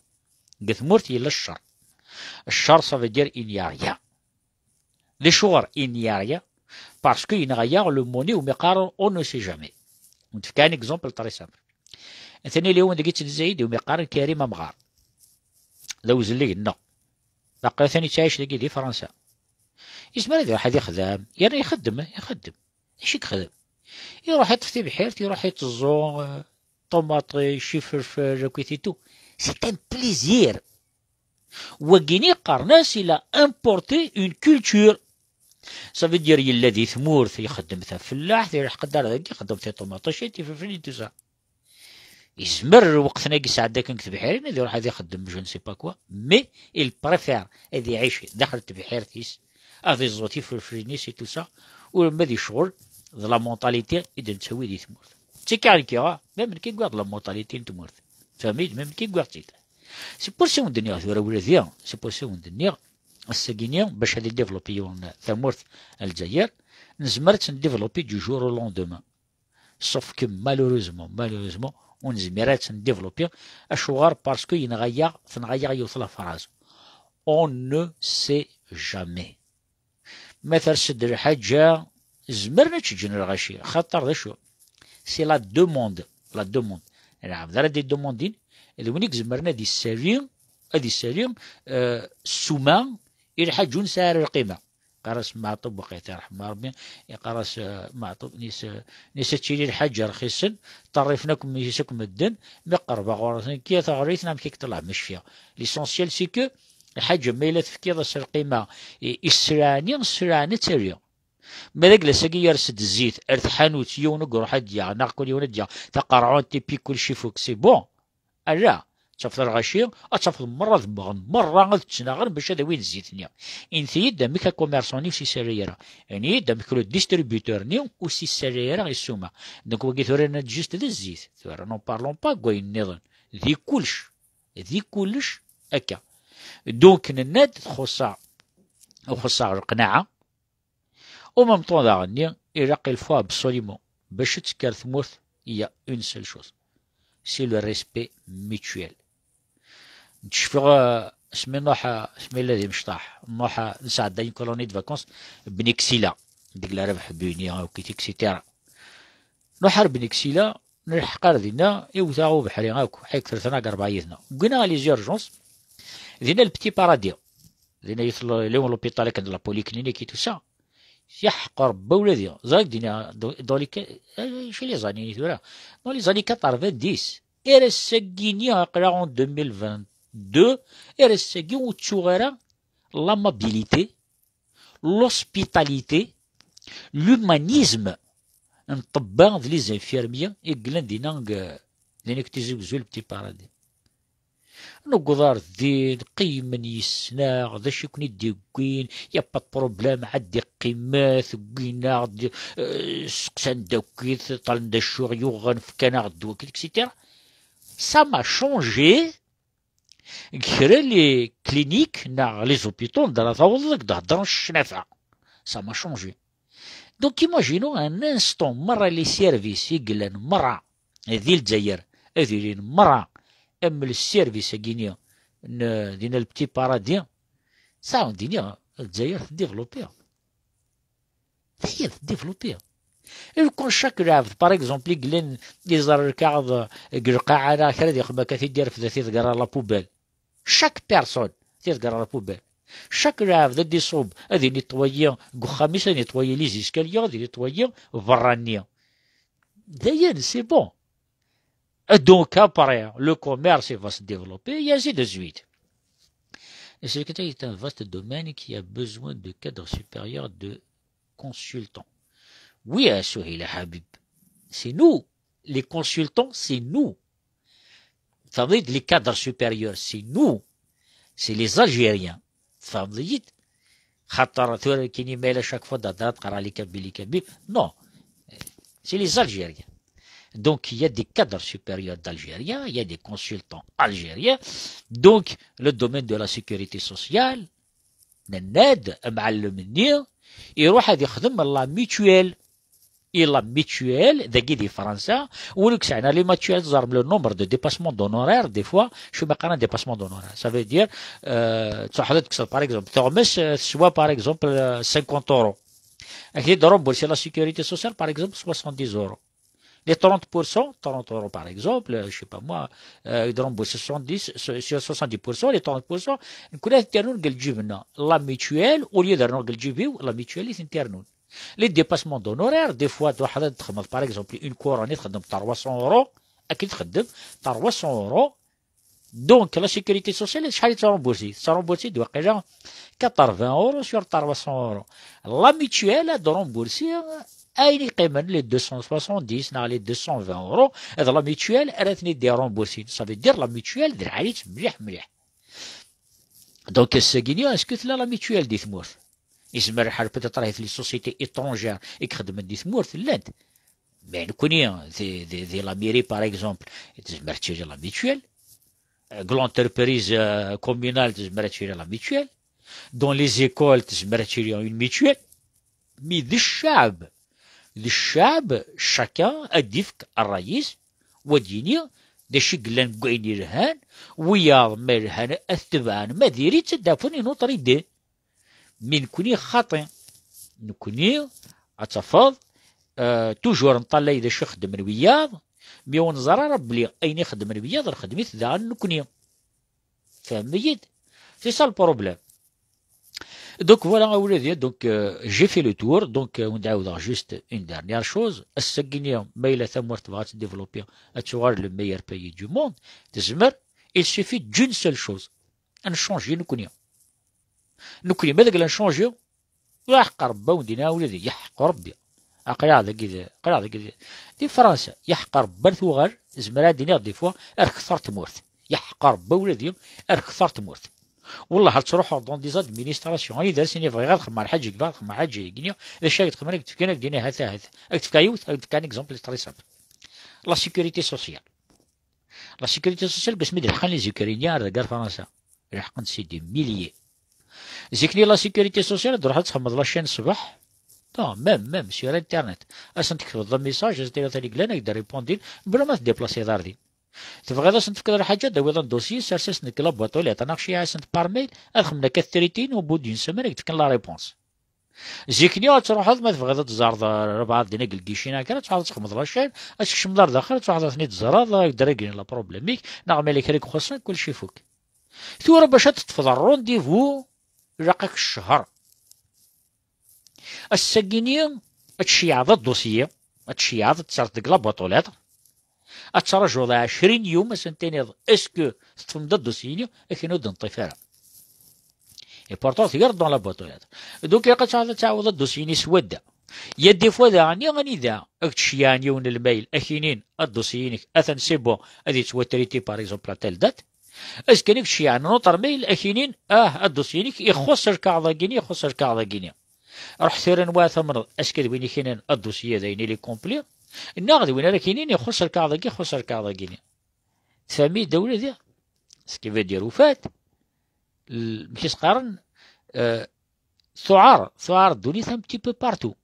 Deg tmurt yella ccer. Ccer, ça veut dire il n'y a rien. D acuɣer il n'y a rien? Parce que yenɣa-yaɣ le mot-nni umi qqaren on ne sait jamais. Ur d-fkeɣ un exemple très simple. Atan yella yiwen deg Tizi Wezzu umi qqaren Karim Amɣar. D awezlig-nneɣ. Baqi atan yettɛic dagi di Fransa. Yezmer ad iruḥ ad ixdem, yerna ixeddem, ixeddem. D acu i yexdem? Iruḥ iṭṭef tibḥirt, iruḥ iteẓẓu, euh, ṭumaṭic, ifelfel, akk i titu. C'est un plaisir. Wagini qqaren-as il a importé une culture. Ça veut dire yella di tmurt ixeddem tafellaḥt, ilḥeq-d ar dagi ixeddem tiṭumaṭic, tifelfel, tout ça. Yezmer lweqt-nni i yesɛedda akken deg tebḥirin ad iruḥ ad ixeddem je ne sais pas quoi, mais il préfère ad iɛic daxel tebḥirt-is, ad iẓẓu tifelflin-is et tout ça, ulamma d ccɣel d la mentalité i d-nettawi di tmurt. D tikka nekki, même nekki wwiɣ-d la mentalité n tmurt. Tfehmem? Même nekki wwiɣ-tt-id. C'est pour ça i wen-d-nniɣ tura ula d ya, c'est pour ça i wen-d-nniɣ ass-agi-nni bac ad idéveloppi yiwen tamurt a Lezzayer, nezmer ad tt-ndéveloppi du jour au lendemain. Sauf que malheureusement, malheureusement, ur nezmir ad tt-ndéveloppi. Acuɣer? Parce que yenɣa-yaɣ, tenɣa-yaɣ yiwet la phrase. On ne sait jamais. Ma ters-d lḥaǧa, zemren ad tt-ǧǧen lɣaci, xaṭer d acu? C'est la demande, la demande. Lɛebd ara d-idemandin, d win i izemren ad isali, ad isali, euh, ssuma i lḥaǧa ur nesɛi ara lqima. Yeqqar-as Meɛṭub, waqila irḥem Ṛebbi, yeqqar-as, euh, Meɛṭub, nis, nis ad tili lḥaǧa rxisen, ṭerrifen akk mmi-s akk medden, mi qerbeɣ ɣur-sen, kya taɣrit, neɣ amek i yeṭṭleɛ, ma cfiɣ. L'essentiel, c'est que lḥaǧa ma yella tefkiḍ-as lqima i, i sselɛa-nni, sselɛa-nni ad tali. Ma d aglas-agi yers-d zzit ar tḥanut, yiwen ur iruḥ ad d-yaɣ, neɣ kul yiwen ad d-yaɣ taqerɛunt, tipi, kulci ifuk, c'est bon. Ala, ad tafeḍ lɣaci, ad tafeḍ merra demmɣen, merra ad ttnaɣen bac ad awin zzit-nni. Init-iyi-d amek akummersan-nni ur s-issalay ara. Ini-yi-d amek le distributeur-nni ur s-issalay ara i ssuma. Donc wagi tura yenna-d juste d zzit. Tura n'en parlons pas deg wayen nniḍen. Di kullec. Di kullec akka. Donc nenna-d txuṣṣ-aɣ, txuṣṣ-aɣ lqnaɛa. Au même temps daɣen-nni, ilaq il faut absolument bac ad tekker tmurt, il y a une seule chose, c'est le respect mutuel. Ncfiɣ asmi nruḥ, asmi yella d imecṭaḥ, nruḥ nesɛedda une colonie de vacances Bni Ksila, deg Larabeḥ Buni, et cetera. Nruḥ ar Bni Ksila, nlḥeq ar dinna, iwet-aɣ ubeḥri akk, ḥiket tlata neɣ rebɛa yid-neɣ. Wwin-aɣ les urgences, dinna le Petit Paradis. Dinna yiwet l-, yiwen l'hôpital akken d la polyclinique et tout ça. Yeḥqer Rebbi ula d, ẓer ak dinna, dans, dans les, eh, chez les années tura, dans les années quatre-vingt-dix, ar ass-agi-ni aql-aɣ en deux mille vingt-deux, ar ass-agi ur ttuɣ ara l'amabilité, l'hospitalité, l'humanisme n ṭṭebba d les infirmiers i yellan dinna deg, dinna deg Tizi Wezzu, le Petit Paradis. Newweḍ ar din, qqimen yis-neɣ, d acu i ken-id-iwwin, y a pas de problème, ɛeddi qqimet, wwin-aɣ-d, euh, seqsan-d akkit, ṭṭalen-d acu i ɣ-yuɣen, fkan-aɣ-d wakit, et cetera. Ça m'a changé. Deg kra les cliniques neɣ les hôpitaux anda ara tawḍeḍ ad k-d-heddren s ccnafa. Ça m'a changé. Donc imaginons un instant, merra les services i yellan merra di Lezzayer ad ilin merra am le service-agi-ni n, dinna le Petit Paradis. Ça, on dirait, Lezzayer tdéveloppé. Tayya tdéveloppé. Et quand chaque lɛebd, par exemple, i yellan iẓer lkaɣeḍ deg lqaɛa neɣ kra ad ixdem akka, ad t-id-irfed, ad t-iḍegger ɣer la poubelle. Chaque personne ad t-iḍegger ɣer la poubelle. Chaque lɛebd ad d-iṣub, ad initwayi deg uxxam-is, ad initwayi les escaliers, ad initwayi berra-nni. Dayen, c'est bon. Et donc, après, le commerce, il va se développer, et ainsi de suite. Et c'est que c'est un vaste domaine qui a besoin de cadres supérieurs, de consultants. Oui, à Souhila Habib, c'est nous. Les consultants, c'est nous. Ça veut dire les cadres supérieurs, c'est nous. C'est les Algériens. Ça veut dire, خاطر ثورة كيني مالا chaque fois دهدرات قرا les Kabyles, les Kabyles. Non. C'est les Algériens. Donc, il y a des cadres supérieurs d'Algériens, il y a des consultants algériens. Donc, le domaine de la sécurité sociale, nenna-d, amɛellem-nni, iruḥ ad ixdem la mutuelle. Et la mutuelle, dagi di Fransa, win ur yesɛin ara la mutuelle, teẓrem le nombre de dépassements d'honoraires, des fois, acu ma qqaren dépassement d'honoraires. Ça veut dire, euh, tṛuḥeḍ ad tekkseḍ, par exemple, tuɣmas, euh, teswa, par exemple, euh, cinquante euros. Ad k-t-id-rembourser la sécurité sociale, par exemple, soixante-dix euros. Les trente pour cent, trente euros, par exemple, euh, je sais pas moi, euh, ad k-d-rembourser soixante-dix, sur, sur soixante-dix pour cent, les trente pour cent, nekkni ad ten-rnun deg lǧib-nneɣ. La mutuelle, au lieu d-rnuɣ deg lǧib-iw, la mutuelle i ten-rnun. Les dépassements d'honoraires, des fois, tṛuḥeḍ ad txedmeḍ, par exemple, une couronne, ad txedmeḍ trois cents euros, ad k-id-txeddem trois cents euros. Donc, la sécurité sociale, acḥal i tettṛembursi? Tettṛembursi-d waqila quatre-vingts euros sur trois cents euros. La mutuelle ad d-rembourser ayen yeqqimen, les deux cent soixante-dix neɣ les deux cent vingt euros, d la mutuelle ara ten-id-iremboursin. Ça veut dire la mutuelle d lɛali-tt mliḥ mliḥ. Donc, ass-agi-ni, est-ce que tella la mutuelle di tmurt? Yezmer lḥal peut-être ahat les sociétés étrangères i ixeddmen di tmurt llant. Mais nekkni, di, di, di la mairie, par exemple, tezmer ad tili la mutuelle. Deg l'entreprise, euh, communale, tezmer ad tili la mutuelle. Dans les écoles, tezmer ad tili une mutuelle. Mais d ccaɛb, d ccaɛb, chacun ad d-ifk ṛṛay-is, u ad d-yini d acu i yellan deg wayen yelhan, wiyaḍ ma lhan ad t-tebɛen, ma diri-tt ad d-afun une autre idée. Mi nekkni xaṭi. Nekkni, ad tafeḍ, euh, toujours neṭṭalay d acu i xeddmen wiyaḍ, mi ur neẓri ara belli ayen i xeddmen wiyaḍ nxeddem-it daɣen nekkni. Tfehmem-iyi-d? C'est ça le problème. Donc voilà, a wladi, donc, euh, j'ai fait le tour. Donc, euh, ad ɛawdeɣ juste une dernière chose. Ass-agi-ni, ma yella tamurt tebɣa ad tdévelopper, ad tuɣal le meilleur pays du monde, tezmer, il suffit d'une seule chose. Ad nchanji nekkni. Nekkni, ma d agla nchanji, Yeḥqer Rebbi, ur d-yenna ula d yeḥqer Rebbi. Aql-aɣ dagi d, aql-aɣ dagi d, di Fransa, yeḥqer Rebbi ar tuɣal, zemreɣ ad d-iniɣ des fois, ar kter tmurt. Yeḥqer Rebbi ula d, ar kter tmurt. Wellah, ad ttruḥuɣ dans des administrations, anida ara s-iniɣ bɣiɣ ad xedmeɣ lḥaǧa, bɣiɣ ad xedmeɣ lḥaǧa, ad d-iniɣ, d acu ad d-xedmeɣ, ad k-d-fken, ad k-d-iniɣ, hata, hata. Ad k-d-fkeɣ yiwet, ad k-d-fkeɣ un exemple très simple. La sécurité sociale. La sécurité sociale, deg wasmi d-leḥqen les Ukrainiens ar deg ar Fransa. Leḥqen-d c'est des milliers. Zik-nni la sécurité sociale, ad d-truḥeḍ ad txedmeḍ la chaîne ṣṣbeḥ. Non, même, même sur internet. Ad sen-tekfeḍ le message, ad s-tiniḍ atan i yellan, ad k-d-répondin, bla ma tdéplaciḍ ar din. Tebɣiḍ ad sen-tefkeḍ lḥaǧa, ad d-tawiḍ un dossier, sers-asen deg la boîte aux lettres, neɣ ceyyeɛ-asen par mail, ad xedmen akka traité-in, au bout d'une semaine, ad k-d-fken la réponse. Zik-nni ad truḥeḍ, ma tebɣiḍ ad tẓerreḍ, euh, rebɛa din deg lguichet neɣ kra, ad truḥeḍ ad txedmeḍ la chaîne, ad tkecmeḍ ar daxel, ad truḥeḍ ad ten-id-teẓreḍ, ad k-d-réglen la problème-ik, neɣ ma yella kra i ixuṣṣen, kullec ifuk. Tura bac ad teṭṭfeḍ rendez-vous, ilaq-ak ccher. Ass-agi-nni ad tceyyeɛeḍ adossier, ad tceyyeɛeḍ, ad t-terreḍ deg la boîte aux lettres, ad trajuḍ ɛecrin yum, ad sen-tiniḍ est-ce que teṭṭfem-d adossier-nni? Akken ur d-neṭṭif ara. Et pourtant tgerḍ dans la boîte aux lettres. Donc ilaq ad tɛawdeḍ, ad tɛawdeḍ adossier-nni s wadda. Il y a des fois daɣen anida ad k-d-ceyyɛen yiwen n lmail, ad k-inin adossier-inek atan c'est bon, ad yettwatraité par exemple à telle date. Azekka-nni ad k-d-ceyyɛen un autre mail, ad k-inin ah, adossier-inek ixuṣṣ lkaɣeḍ-agi-nni, ixuṣṣ lkaɣeḍ-agi-nni. Ruḥ tura anwa tamneḍ, est-ce que d win i k-inin adossier d ayen il est complet, neɣ d win ara k-inin ixuṣṣ lkaɣeḍ-agi, ixuṣṣ lkaɣeḍ-agi-nni. Tfehmem-iyi-d a wladi? Ce qui veut dire, au fait, l-, amek i s-qqaren, euh, tuɛer, tuɛer ddunit un petit peu partout.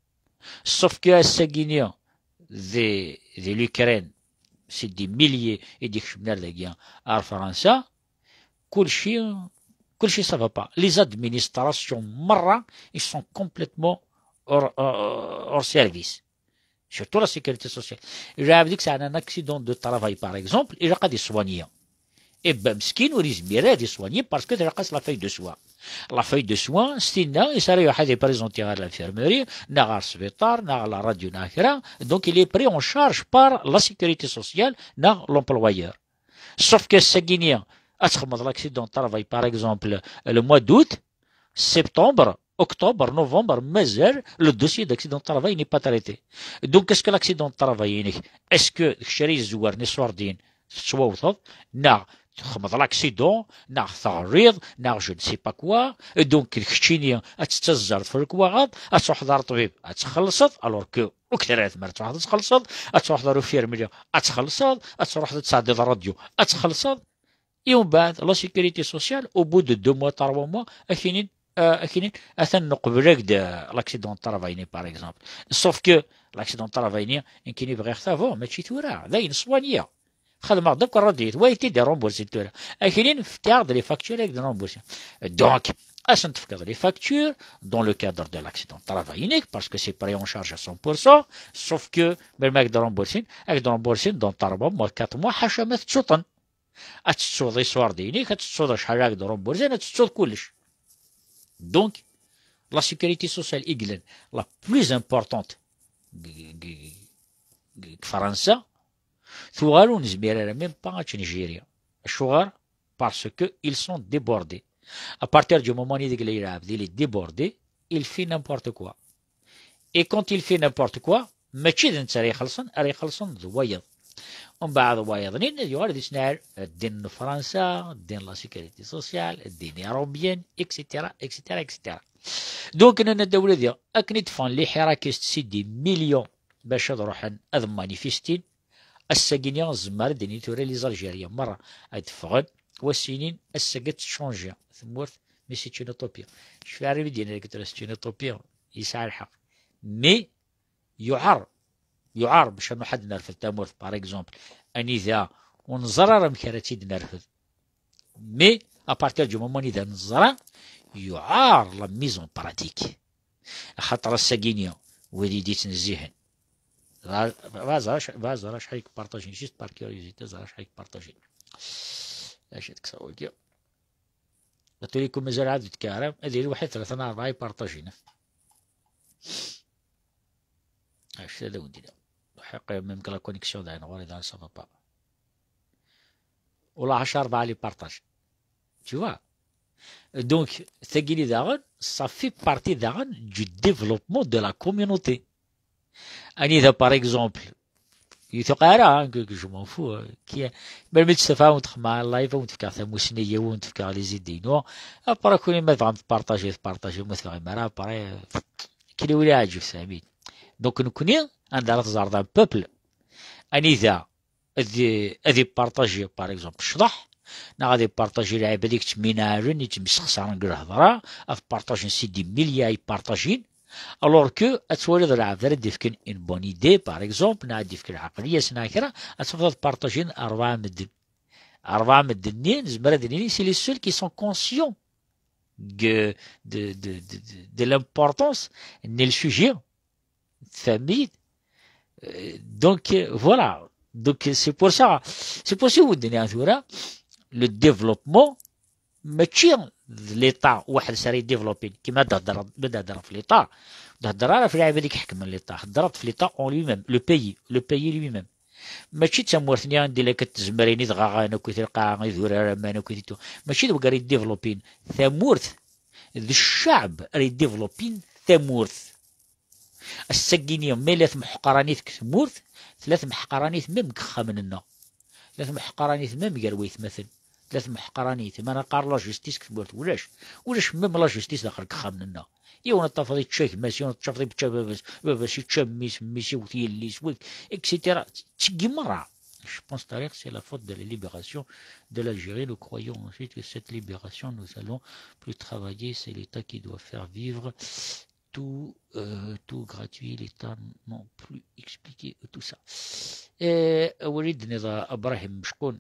Sauf que ass-agi-nni, di, di l'Ukraine, c'est des milliers i d-ikecmen ar dagi, ar Fransa, kulci, kulci ça va pas. Les administrations merra, ils sont complètement hors, hors, hors service. Surtout la sécurité sociale. Ilaq ad yesɛu un accident de travail, par exemple, ilaq ad isoigné. Et ben, meskin, ur yezmir ad isoigné parce que tella ɣas la feuille de soins. La feuille de soins, c'est-à-dire, il s'arrête à présenter à l'infirmerie, neɣ ɣer sbiṭar, neɣ ɣer la radio, neɣ kra. Donc, il est pris en charge par la sécurité sociale, neɣ l'employeur. Sauf que ass-agi-nni, ad txedmeḍ l'accident de travail, par exemple, le mois d'août, septembre, octobre, novembre, mazal le dossier d'accident de travail n'est pas traité. Donc, est-ce que l'accident de travail, est-ce que kečč ara yezwaren iṣurdiyen tettwawteḍ, neɣ txedmeḍ l'accident, neɣ teɣriḍ, neɣ je ne sais pas quoi, et donc d keččini ad tettazzaleḍ f lekwaɣeḍ, ad truḥeḍ ar ṭṭbib ad txellṣeḍ, alors que ur k-terra tmert ad truḥeḍ ad txellṣeḍ, ad truḥeḍ ar ufirmli ad txellṣeḍ, ad truḥeḍ ad tesɛeddiḍ ṛṛadyu ad txellṣeḍ, et umbeɛd la sécurité sociale, au bout de deux mois, trois mois, ad k-inin, euh, ad k-inin atan neqbel-ak-d, euh, l'accident de travail-nni, par exemple. Sauf que l'accident de travail-nni, nekkini bɣiɣ-t avant, mačči tura, dayen soigné. Xedmeɣ-d akk ṛṛadyu, wa i t-id-irumbursin tura. Ad k-inin fket-aɣ-d les factures ad k-d-nrumbursin. Donc, ad sen-tefkeḍ les factures dans le cadre de l'accident de travail-inek, parce que c'est pris en charge à cent pour cent, sauf que melmi ad k-d-rumbursin, ad k-d-rumbursin dans trois mois, quatre mois, ḥaca ma tettuḍ-ten. Ad tettuḍ iṣurdiyen-ik, ad tettuḍ acḥal ara k-d-rumbursin, ad tettuḍ kullec. Donc, la sécurité sociale i yellan la plus importante deg, deg, deg Fransa, tuɣal ur nezmir ara même pas ad tt-njiri. Acuɣer? Parce que ils sont débordés. À partir du moment ideg la yelɛeb, il est débordé, il fait n'importe quoi. Et quand il fait n'importe quoi, mačči d netta ara ixellṣen, ara ixellṣen d wayeḍ. Umbeɛd wayeḍ-nni ad yuɣal ad yettnaɛel ddin n Fransa, ddin n la sécurité sociale, ddin iṛumyen, et cetera, et cetera, et cetera. Donc, nenna-d a wladi, akken i d-ffɣen les Hirakistes, c'est des millions bac ad ruḥen ad manifestin, ass-agi-nni tzemmer ad d-tini tura les Algériens merra ad d-ffɣen, wass-inin, ass-agi ad tettchanji tmurt, mais c'est une utopie. Cfiɣ ara mi d-yenna deg tura c'est une utopie, yesɛa lḥeqq. Mais yuɛer, yuɛer bac ad nruḥ ad nerfed tamurt, par exemple, anida ur neẓri ara amek ara tt-id-nerfed. Mais à partir du moment anida neẓra, yuɛer la mise en pratique. Axaṭer ass-agi-nni, wid i d-yettnezzihen. Ẓer, ẓer, ẓer, ẓer acḥal i k-partajin, juste par curiosité, ẓer acḥal i k-partajin. Acu ad kkseɣ wagi? Tura mazal ɛad d-tekkaram, ad yili waḥed tlata neɣ rebɛa ipartajin. Acu ad awen-d-iniɣ? Ḥiq, même que la connexion dayen ɣur-i daɣen ça va pas. Ula ɛecra rebɛa les partages. Tu vois? Donc, tagini daɣen, ça fait partie daɣen du développement de la communauté. Anida, par exemple, ur tuqiɛ ara, hein, que, que je m'en fous, hein, qui, melmi d-testafeɣ ad wen-d-xedmeɣ live, ad wen-d-fkeɣ tamussni, ad wen-d-fkeɣ les idées-inu. Après, kuni ma tebɣam tpartaji, tpartaji, ma tebɣim ara, après, kili wili aɛǧeb, tfehmit. Donc, nekni, anda ara teẓreḍ un peuple, anida ad, ad ipartaji, par exemple, ccḍeḥ, neɣ ad ipartaji lɛibad i yettminaɛlen, i yettemsexsaren deg lhedra, ad partajin si des milliers, ad ipartajin, alors que ad twaliḍ lɛebd ara d-ifken une bonne idée, par exemple, neɣ ad d-ifken lɛeqliya-s neɣ kra, ad tafeḍ ad partajin rebɛa medden. Rebɛa medden-nni, nezmer ad nini, c'est les seuls qui sont conscients de, de, de, de, de, de l'importance n le sujet. Tfehmit? Euh, donc, euh, voilà. Donc, c'est pour ça, c'est pour ça, ur d-nniɣ tura, le développement, mačči d l'État waḥed-s ara yedéveloppin. Kima d-hedreḍ, ma d-hedreḍ f l'État, d-hedreḍ ara f lɛibad i iḥekmen l'État. Hedreḍ f l'État en lui-même, le pays, le pays lui-même. Mačči d tamurt-nni anda ilak tezmrin i tɣaɣan akkit lqaɛa, idurar aman akkit itu. Mačči d wagi ara yedéveloppin tamurt, d cceɛb ara yedéveloppin tamurt. Ass-agi-nni, ma yella temḥeqranit deg tmurt, tella temḥeqranit même deg yexxamen-nneɣ. Tella temḥeqranit même gar waytmaten. Tella temḥeqranit, ma neqqar la justice deg tmurt, ulac. Ulac même la justice daxel deg yexxamen-nneɣ. Yiwen ad tafeḍ yečča gma-s, yiwen ad tafeḍ yečča baba-s, baba-s yečča mmi-s, mmi-s iwet yelli-s, wek-, et cetera. Tigi merra. Je pense, Tariq, c'est la faute de la libération de l'Algérie. Nous croyons ensuite que cette libération, nous allons plus travailler. C'est l'État qui doit faire vivre tout, euh, tout gratuit, l'État non plus expliquer tout ça. Et Walid Nida Ibrahim Mchkoun,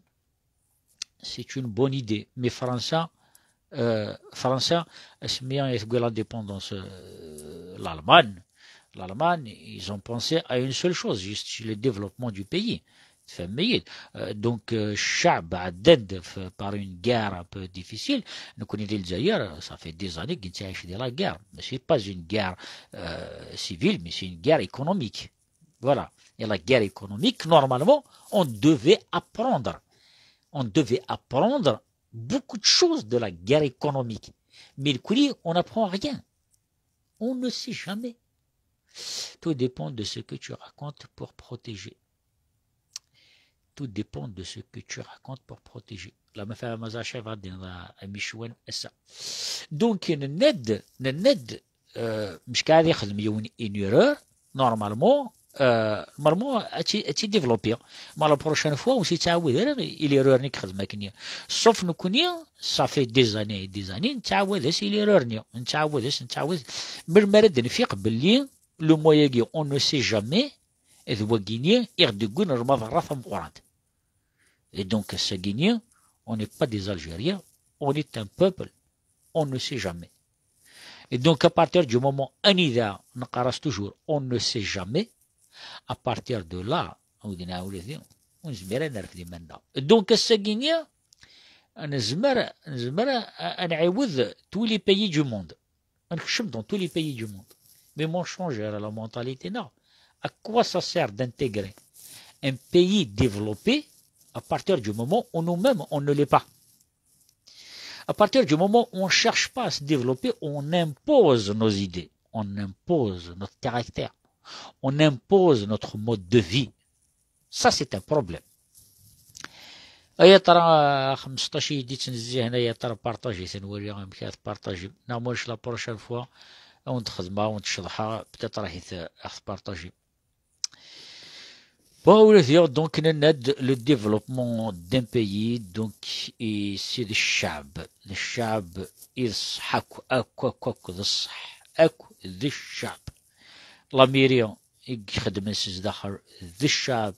c'est une bonne idée. Mais França, euh, França, asmi i tewwi l'indépendance, euh, l'Allemagne, l'Allemagne, ils ont pensé à une seule chose, juste le développement du pays. Tfehmem-iyi-d? Euh, donc, euh, cceɛb ɛeddan-d f-, par une guerre un peu difficile. Nekkni di Lezzayer, ça fait des années que nettɛic di la guerre. Mais c'est pas une guerre, euh, civile, mais c'est une guerre économique. Voilà. Et la guerre économique, normalement, on devait apprendre. On devait apprendre beaucoup de choses de la guerre économique. Mais le coup, on n'apprend rien. On ne sait jamais. Tout dépend de ce que tu racontes pour protéger. Tout dépend de ce que tu racontes pour protéger. La ma fehmeḍ acu ara d-iniɣ a Michwan ass-a. Donc, nenna-d, nenna-d, euh, mecka ad ixdem yiwen une erreur, normalement, euh, normalement, ad tt-, ad tt-développer. Mais la prochaine fois, ur s-yettɛawad ara i l'erreur-nni i yexdem akkenni. Sauf nekkni, ça fait des années et des années, nettɛawad-as i l'erreur-nni. Nettɛawad-as, nettɛawad. Melmi ara d-nfiq belli le mot-agi, on ne sait jamais, d wagini i ɣ-d-yewwin lmaḍerra tameqqrant. Et donc, ass-agini, on n'est pas des Algériens, on est un peuple, on ne sait jamais. Et donc, à partir du moment anida neqqar-as toujours, on ne sait jamais, à partir de là, ur nezmir ad nerfed iman-nneɣ. Donc, ass-agini, nezmer, nezmer a, a nɛiwed tous les pays du monde. Ad nekcem dans tous les pays du monde. Mais ma ur nchange ara la mentalité, non. À quoi ça sert d'intégrer un pays développé à partir du moment où nous-mêmes, on ne l'est pas? À partir du moment où on ne cherche pas à se développer, on impose nos idées, on impose notre caractère, on impose notre mode de vie. Ça, c'est un problème. Ay aṭra xmesṭac i d-yettnezzihen, ay aṭra partager-ten, wali amek ara tpartager. Neɣ ma ulac la prochaine fois, ad wen-d-xedmeɣ, ad wen-d-ceḍḥeɣ, peut-être ahat ad ɣ-tpartager. Bon, ula d donc, nenna-d, le développement d'un pays, donc, et c'est de cceɛb. D cceɛb i d ṣṣeḥ akk, akk, akk, akk d ṣṣeḥ. Akk d cceɛb. La mairie i ixeddmen s zdaxel d cceɛb.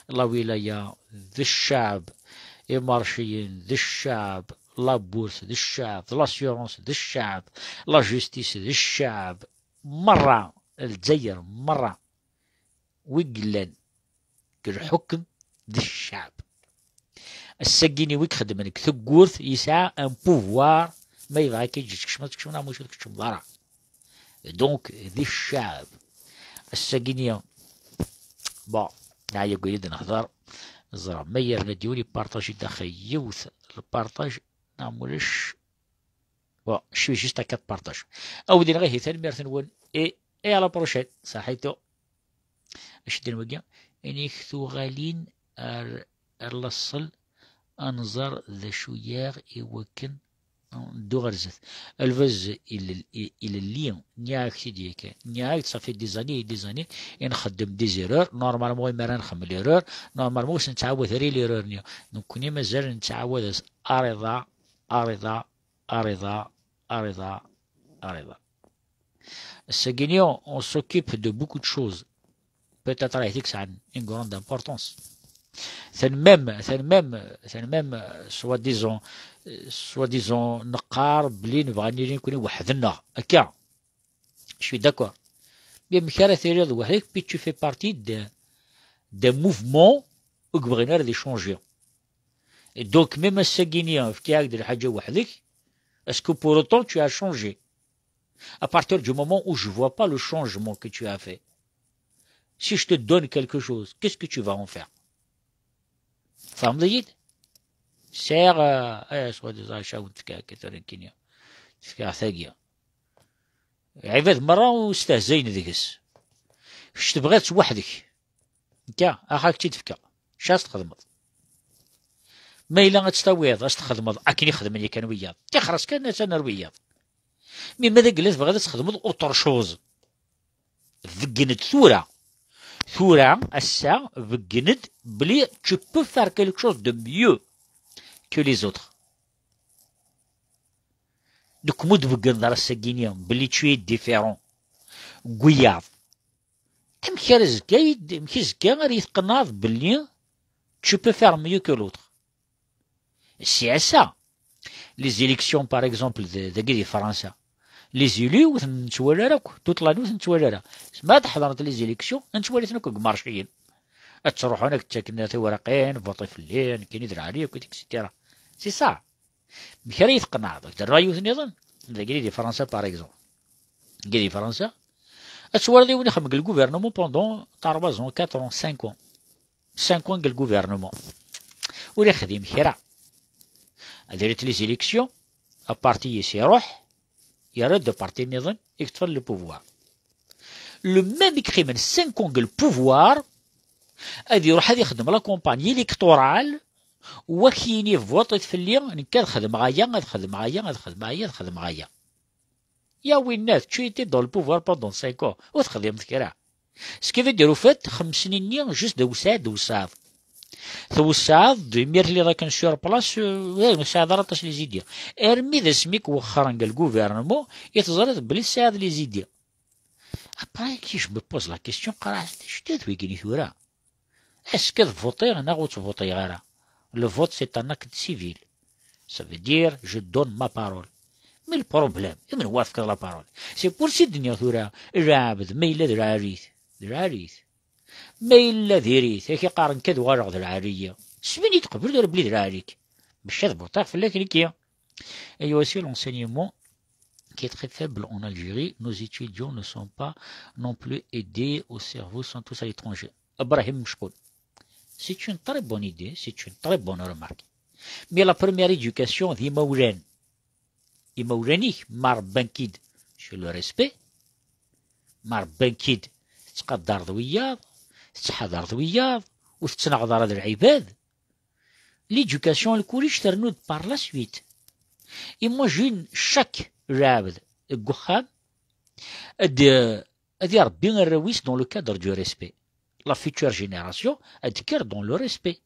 La wilaya d cceɛb. Imarciyen d cceɛb. La bourse d cceɛb. L'assurance d cceɛb. La justice d cceɛb. Merra, Lezzayer merra. Wi yellan deg lḥukm d cceɛb. Ass-agi-ni wi ixeddmen deg tewwurt yesɛa un pouvoir, ma yebɣa akka ǧǧet kecmet, kecmet, neɣ mačči tkecmeḍ ara. Donc, d cceɛb. Ass-agi-ni, bon, neɛya deg wayen i d-nehder, ẓreɣ ma yerna-d yiwen ipartaji daxel yiwet lpartaj, neɣ mulac, Bon, je suis juste à quatre partages. Awd-in ɣihi, tanemmirt-nwen. Et, et à la prochaine. Saḥitu. Acu d-nnan wagi? Inik tuɣalin ar, ar laṣel, ad nẓer d acu yaɣ i wakken neddu ɣer zdat. Lbaz ilel-, i-, ilelli, nniɣ-ak-t-id yakan. Nniɣ-ak-d ça fait des années et des années i nxeddem des erreurs. Normalement, imi ara nxemmel erreur, normalement, ur s-nettɛawad ara i l'erreur-nni. Nekkni mazal nettɛawad-as ariḍa, ariḍa, ariḍa, ariḍa, ariḍa. Ass-agi-nni, on s'occupe de beaucoup de choses. Peut-être ayen i yesɛan une grande importance. Tanemmirt, tanemmirt, tanemmirt, soi-disant, soi-disant, neqqar belli nebɣa ad nili nekkni weḥd-nneɣ. Akka. Je suis d'accord. Mais amek ara tiliḍ weḥd-k, puis tu fais partie de, d'un mouvement ur yebɣin ara ad changer. Et donc, même ass-agi-nni, fkiɣ-ak-d lḥaǧa weḥd-k, est-ce que pour autant tu as changé? À partir du moment où je vois pas le changement que tu as fait, si je te donne quelque chose, qu'est-ce que tu vas en faire? Tfehmeḍ-iyi-d? Sɛiɣ, eh, eh, soi-disant, acu n tefka akka tura nekkini? Tefka tagi. Ɛibad merra ur stehzayen deg-s. Kečč tebɣiḍ-tt weḥd-k. Nekka, ax ad k-tt-id-fkeɣ. Acu ad s-txedmeḍ? Ma yella ad tt-tawiḍ, ad s-txedmeḍ akken i xedmen yakan wiyaḍ. Tixer-as kan attan ar wiyaḍ. Mi ma d agella tebɣiḍ ad txedmeḍ autre chose. Beggen-d tura. Tura, ass-a, beggen-d belli tu peux faire quelque chose de mieux que les autres. Deg umud beggen d ass-agi-nni belli tu es différent. Deg wiyaḍ. Amek ara zga, amek zga ara yi-tqenɛeḍ belli tu peux faire mieux que l'autre? Si ass-a, les élections, par exemple, d-, dagi di Fransa, les élus ur ten-nettwali ara akk, toute l'année ur ten-nettwali ara. Ma ad ḥeḍrent les élections, ad nettwali-ten akk deg imarciyen. Ad ttruḥun ad ttaken tiwraqin, voter fell-i, nekkini d lɛali akk, et cetera. C'est ça. Amek ara yi-tqenɛeḍ? Ad k-d-rreɣ yiwet nniḍen, dagi di Fransa, par exemple. Dagi di Fransa, ad twaliḍ yiwen ixeddem deg le gouvernement pendant trois ans, quatre ans, cinq ans. Cinq ans deg le gouvernement. Ur ixdim kra. Ad irit les élections, aparti-is iruḥ, yerra-d aparti nniḍen, i yeṭṭfen le pouvoir. Le même i yeqqimen cinq ans deg le pouvoir, ad iruḥ ad ixdem la campagne électorale, u ad k-yini votit fell-i, nekk ad xedmeɣ aya, ad xedmeɣ aya, ad xedmeɣ aya, ad xedmeɣ aya. Ya winnat, tu étais dans le pouvoir pendant cinq ans, ur texdimeḍ kra. Ce qui veut dire, au fait, xems snin-nni, juste d awessɛed, d awessɛed. Tewseɛeḍ-d, imir tiliḍ akken sur place, euh, ur tesɛiḍ ara aṭas les idées. Armi d asmi i k-wexxren deg le gouvernement, i teẓriḍ belli tesɛiḍ les idées. Après, qui je me pose la question, qqareɣ, d acu d wigini tura? Est-ce que ad votiɣ neɣ ur ttvotiɣ ara? Le vote, c'est un acte civil. Ça veut dire, je donne ma parole. Mais le problème, i menwa tefkiḍ la parole? C'est pour ça i d-nniɣ tura, lɛebd, ma yella d lɛali-t, d lɛali-t. Ma yella diri-t, ak iqqaren kan ad uɣaleɣ d lɛali-yi. Sbin i tqebleḍ ur belli d lɛali-k. Maca ad votiɣ fell-ak nekki. Et il y a aussi l'enseignement qui est très faible en Algérie. Nos étudiants ne sont pas non plus aidés au cerveau, sont tous à l'étranger. Ibrahim Mechkoul. C'est une très bonne idée, c'est une très bonne remarque. Mais la première éducation d imawlan. Imawlan-ik, ma rebban-k-id, c'est le respect. Ma rebban-k-id, tettqadareḍ wiyaḍ, tettḥadareḍ wiyaḍ, ur tettnaɣeḍ ara d lɛibad. L'éducation, le collège, ternu-d par la suite. Imagine chaque lɛebd deg uxxam ad, ad irebbi arraw-is dans le cadre du respect. La future génération ad d-tekker dans le respect.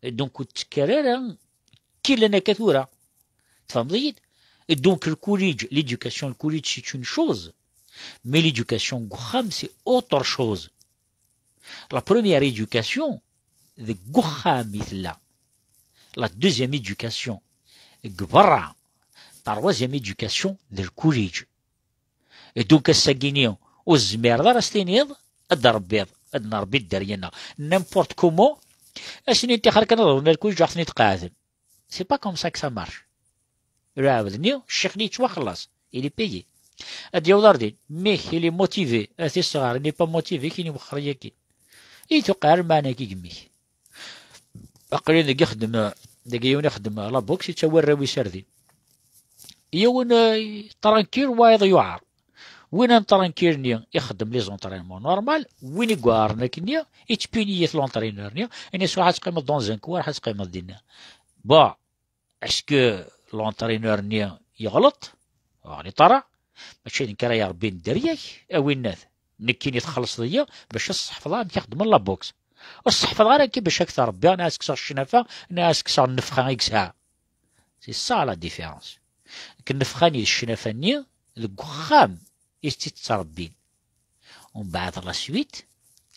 Et donc ur d-tekker ara kra akka tura. Tfehmeḍ-iyi-d? Et donc le collège, l'éducation, le collège, c'est une chose, mais l'éducation deg uxxam, c'est autre chose. La première éducation, deg uxxam i tella. La deuxième éducation, deg berra. Troisième éducation, d le collège. Et donc ass-agi-nni ur tezmireḍ ara s-tiniḍ ad d-rebbiḍ, ad nrebbi dderya-nneɣ. N'importe comment, ass-nni n tixer kan ad ɣren le collège, ad ten-id-qeɛden. C'est pas comme ça que ça marche. Lɛebd-nni, ccix-nni yettwaxelleṣ, il est payé. Ad d-yaweḍ ar din, mmi-k, il est motivé, a t-isɣer, il n'est pas motivé, kini wexxer yaki. I tuqeɛ lmeɛna-agi gemmi-k. Aql-in deg ixeddem, deg yiwen ixeddem la boxe, yettawi arraw-is ar din. Yiwen, euh, tranquille, wayeḍ yuɛer. Win n tranquille-nni ixeddem les entraînements normal, win i yuɛren akkenni, yettpuni-t l'entraîneur-nni, ini-as: "Ruḥ ad teqqimeḍ dans un coin, ruḥ ad teqqimeḍ dinna." Bon, est-ce que l'entraîneur-nni yeɣleḍ? Ur yeɣliḍ ara. Mačči d nekk ara irebbin dderya-k, a winnat. Nekkini txellṣeḍ-iyi bac ad sseḥfḍeɣ amek i xeddmen la boxe. Ur sseḥfḍeɣ ara akka bac ad k-rebbiɣ, neɣ ad s-kkseɣ ccnafa, neɣ ad s-kkseɣ nnefxa i yesɛa. C'est ça la différence. Nekk nnefxa-nni d ccnafa-nni deg uxxam i tt-ttrebbin. Umbeɛd la suite,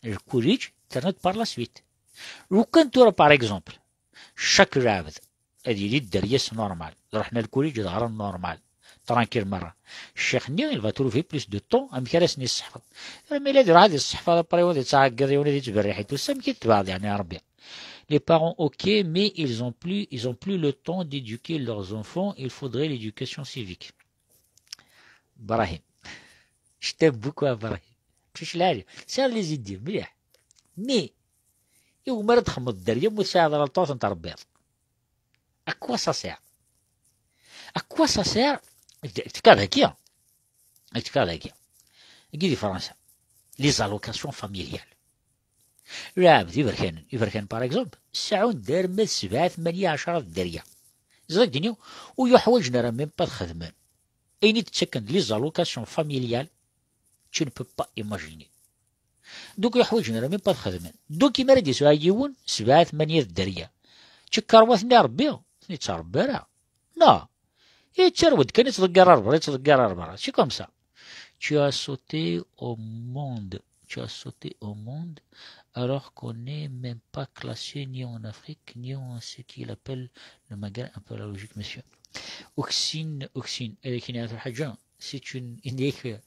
le collège, terniḍ par la suite. Lukan tura, par exemple, chaque lɛebd ad yili dderya-s normal, d ruḥen ar lkulij ad ɣren normal, tranquille merra. Ccix-nni, il va trouver plus de temps amek ara sen-yesseḥfeḍ. Ma yella ad iruḥ ad yesseḥfeḍ, après ad yettɛeggiḍ yiwen ad yettberriḥ i tusa, amek i tebɛeḍ, yeɛni, a Rebbi? Les parents, ok, mais ils ont plus, ils ont plus le temps d'éduquer leurs enfants, il faudrait l'éducation civique. Brahim. Je t'aime beaucoup, a Brahim. Tteclali. Sɛiɣ les idées mliḥ. Mais, iwumi ara d-txedmeḍ dderya ma ur tesɛiḍ ara le temps ad ten-tṛebbiḍ? À quoi ça sert? À quoi ça sert? Tefka dagi. Tefka dagi. Agi di Fransa. Les allocations familiales. Lɛebd iberkanen, iberkanen, par exemple, seɛɛun-d arma d sebɛa, tmanya, ɛecṛa d dderya. Ẓriɣ-d-ini, ur yuḥwaǧen ara même pas ad xedmen. Ayen i d-ttaken d les allocations familiales, tu ne peux pas imaginer. Donc, ur yuḥwaǧen ara même pas ad xedmen. Donc, imi ara d-yesɛu yiwen, sebɛa, tmanya d dderya, d tikerwatin i Rebbi, ur ten-ittrebbi ara. Non. Yettarew-d kan, yettḍeggir ar berra, yettḍeggir ar berra. C'est comme ça. Tu as sauté au monde. Tu as sauté au monde alors qu'on n'est même pas classé ni en Afrique, ni en ce qu'il appelle le Maghreb, un peu la logique, monsieur. Oxine, oxine. Avec une autre حاجة, c'est une, une, je sais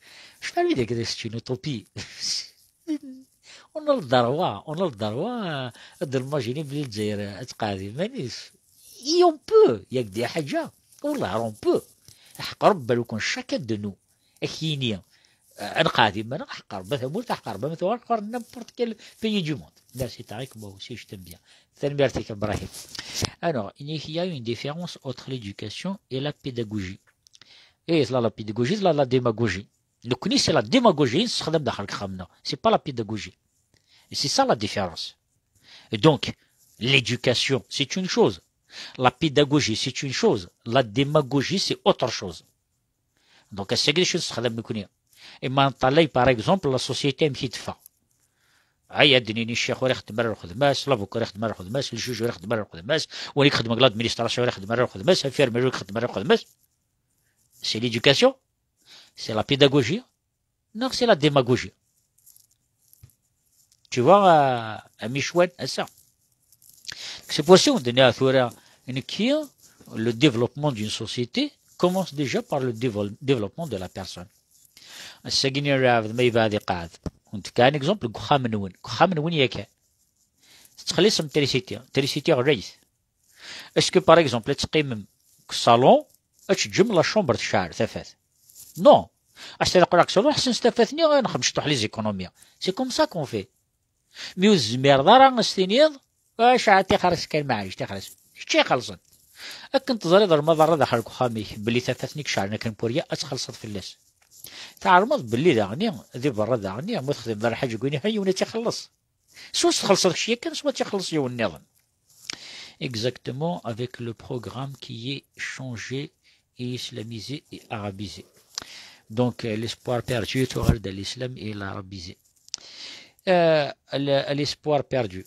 pas, c'est une utopie. On a le droit, on a le droit, euh, de l'imaginer بلي الجزائر تقاعد iman-is. Et on peut, il y a des حاجة. والله on peut. Ḥeqq Rebbi, لو كان chacun de nous ad k-yini, euh, ad nqeɛɛed iman-nneɣ, ḥeqq Rebbi, tamurt, ḥeqq Rebbi, ma tuɣal ɣer n'importe quel pays du monde. Merci Tariq, moi aussi je t'aime bien. Tanemmirt-ik, Ibrahim. Alors, il y a une différence entre l'éducation et la pédagogie. Et la, la pédagogie, la, la démagogie. Nekkni, c'est la démagogie i nessexdam daxel n uxxam-nneɣ. C'est pas la pédagogie. Et c'est ça la différence. Et donc, l'éducation, c'est une chose. La pédagogie, c'est une chose. La démagogie, c'est autre chose. Donc, ass-agi d acu nessexdam nekkni? Imi neṭṭalay, par exemple, la société amek i d-teffeɣ. Ay, ad d-nini ccix ur ixeddem ara lxedma-s, l'avocat ur ixeddem ara lxedma-s, le juge ur ixeddem ara lxedma-s, win i ixeddmen deg l'administration ur ixeddem ara lxedma-s, infirmier ur ixeddem ara lxedma-s. C'est l'éducation. C'est la pédagogie. Non, c'est la démagogie. Tu vois, euh, amek i cfan ass-a. C'est pour ça, on dit, tura, nekki, le développement d'une société commence déjà par le dévo-, développement de la personne. Ass-agi-nni lɛebd ma yebɛed iqeɛɛed. Nefka un exemple, deg uxxam-nwen. Deg uxxam-nwen yakan. Tettxelliṣem trisiti. Trisiti ɣlayet. Est-ce que, par exemple, ad teqqimem deg ṣṣalun, ad teǧǧem la chambre tecɛel tafat? Non. Ass-a ad qqleɣ deg ṣṣalun, ḥsen s tafat-nni, ad nexdem ciṭuḥ les économies. C'est comme ça qu'on fait. Mi ur tezmireḍ ara ad s-tiniḍ, "Cɛel tixer-is kan, maɛlic, tixer-is." Kečč i ixellṣen. Akken teẓriḍ alma d rrad daxel deg uxxam-ik, belli tafat-nni i iceɛlen akken n Purya, ad txellṣeḍ fell-as. Tɛelmeḍ belli daɣni, di berra daɣni, ma ur texdimeḍ ara lḥaǧa deg win, ha yiwen ad tt-ixelleṣ. Soit txellṣeḍ kečč yakan, soit ad tt-ixelleṣ yiwen nniḍen. Exactement, avec le programme qui est changé et islamisé et arabisé. Donc, euh, l'espoir perdu, tu auras de l'islam et l'arabisé. Euh, le- l'espoir perdu.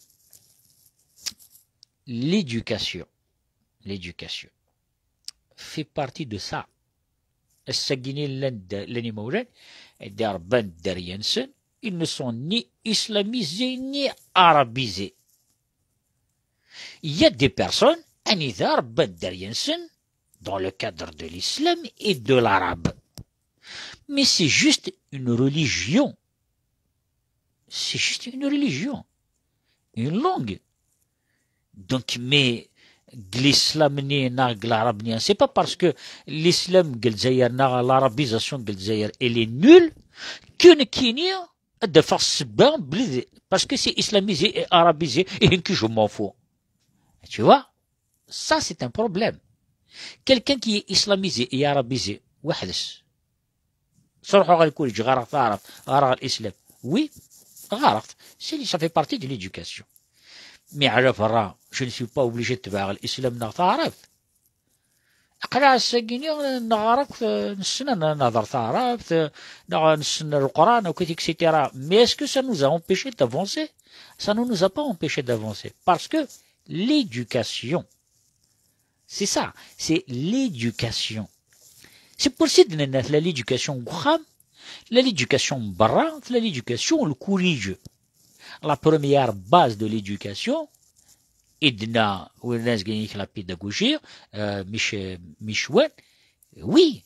L'éducation. L'éducation fait partie de ça. Ass-agi-nni llan d- llan imawlan, d-, rebban dderya-nsen, ils ne sont ni islamisés ni arabisés. Il y a des personnes, anida rebban dderya-nsen dans le cadre de l'islam et de l'arabe. Mais c'est juste une religion. C'est juste une religion. Une langue. Donc, mais l'islam-nni neɣ l'arabe-nni, c'est pas parce que l'islam deg Lezzayer neɣ l'arabisation deg Lezzayer, elle est nulle, que nekkini ad d-afeɣ ssebba belli d- parce que c'est islamisé et arabisé, et que je m'en fous. Tu vois? Ça, c'est un problème. Quelqu'un qui est islamisé et arabisé, weḥd-s. Sruḥeɣ ɣer lkuliǧ, ɣareɣ taɛrabt, ɣareɣ l'islam. Oui, ɣareɣ-t. C'est, ça fait partie de l'éducation. Mais à la fin, je ne suis pas obligé de tebɛeɣ l'islam neɣ taɛrabt. Aql-aɣ ass-agi-nni neɣɣar akk, eh, nessen ad nehder taɛrabt, eh, neɣ nessen Leqran, akk, et cetera. Mais est-ce que ça nous a empêché d'avancer? Ça ne nous a pas empêché d'avancer. Parce que l'éducation, c'est ça, c'est l'éducation. C'est pour ça que nous avons l'éducation au crâne, l'éducation barra, l'éducation au collège. La première base de l'éducation, et de la, la pédagogie, euh, Mich-, Michouin, oui,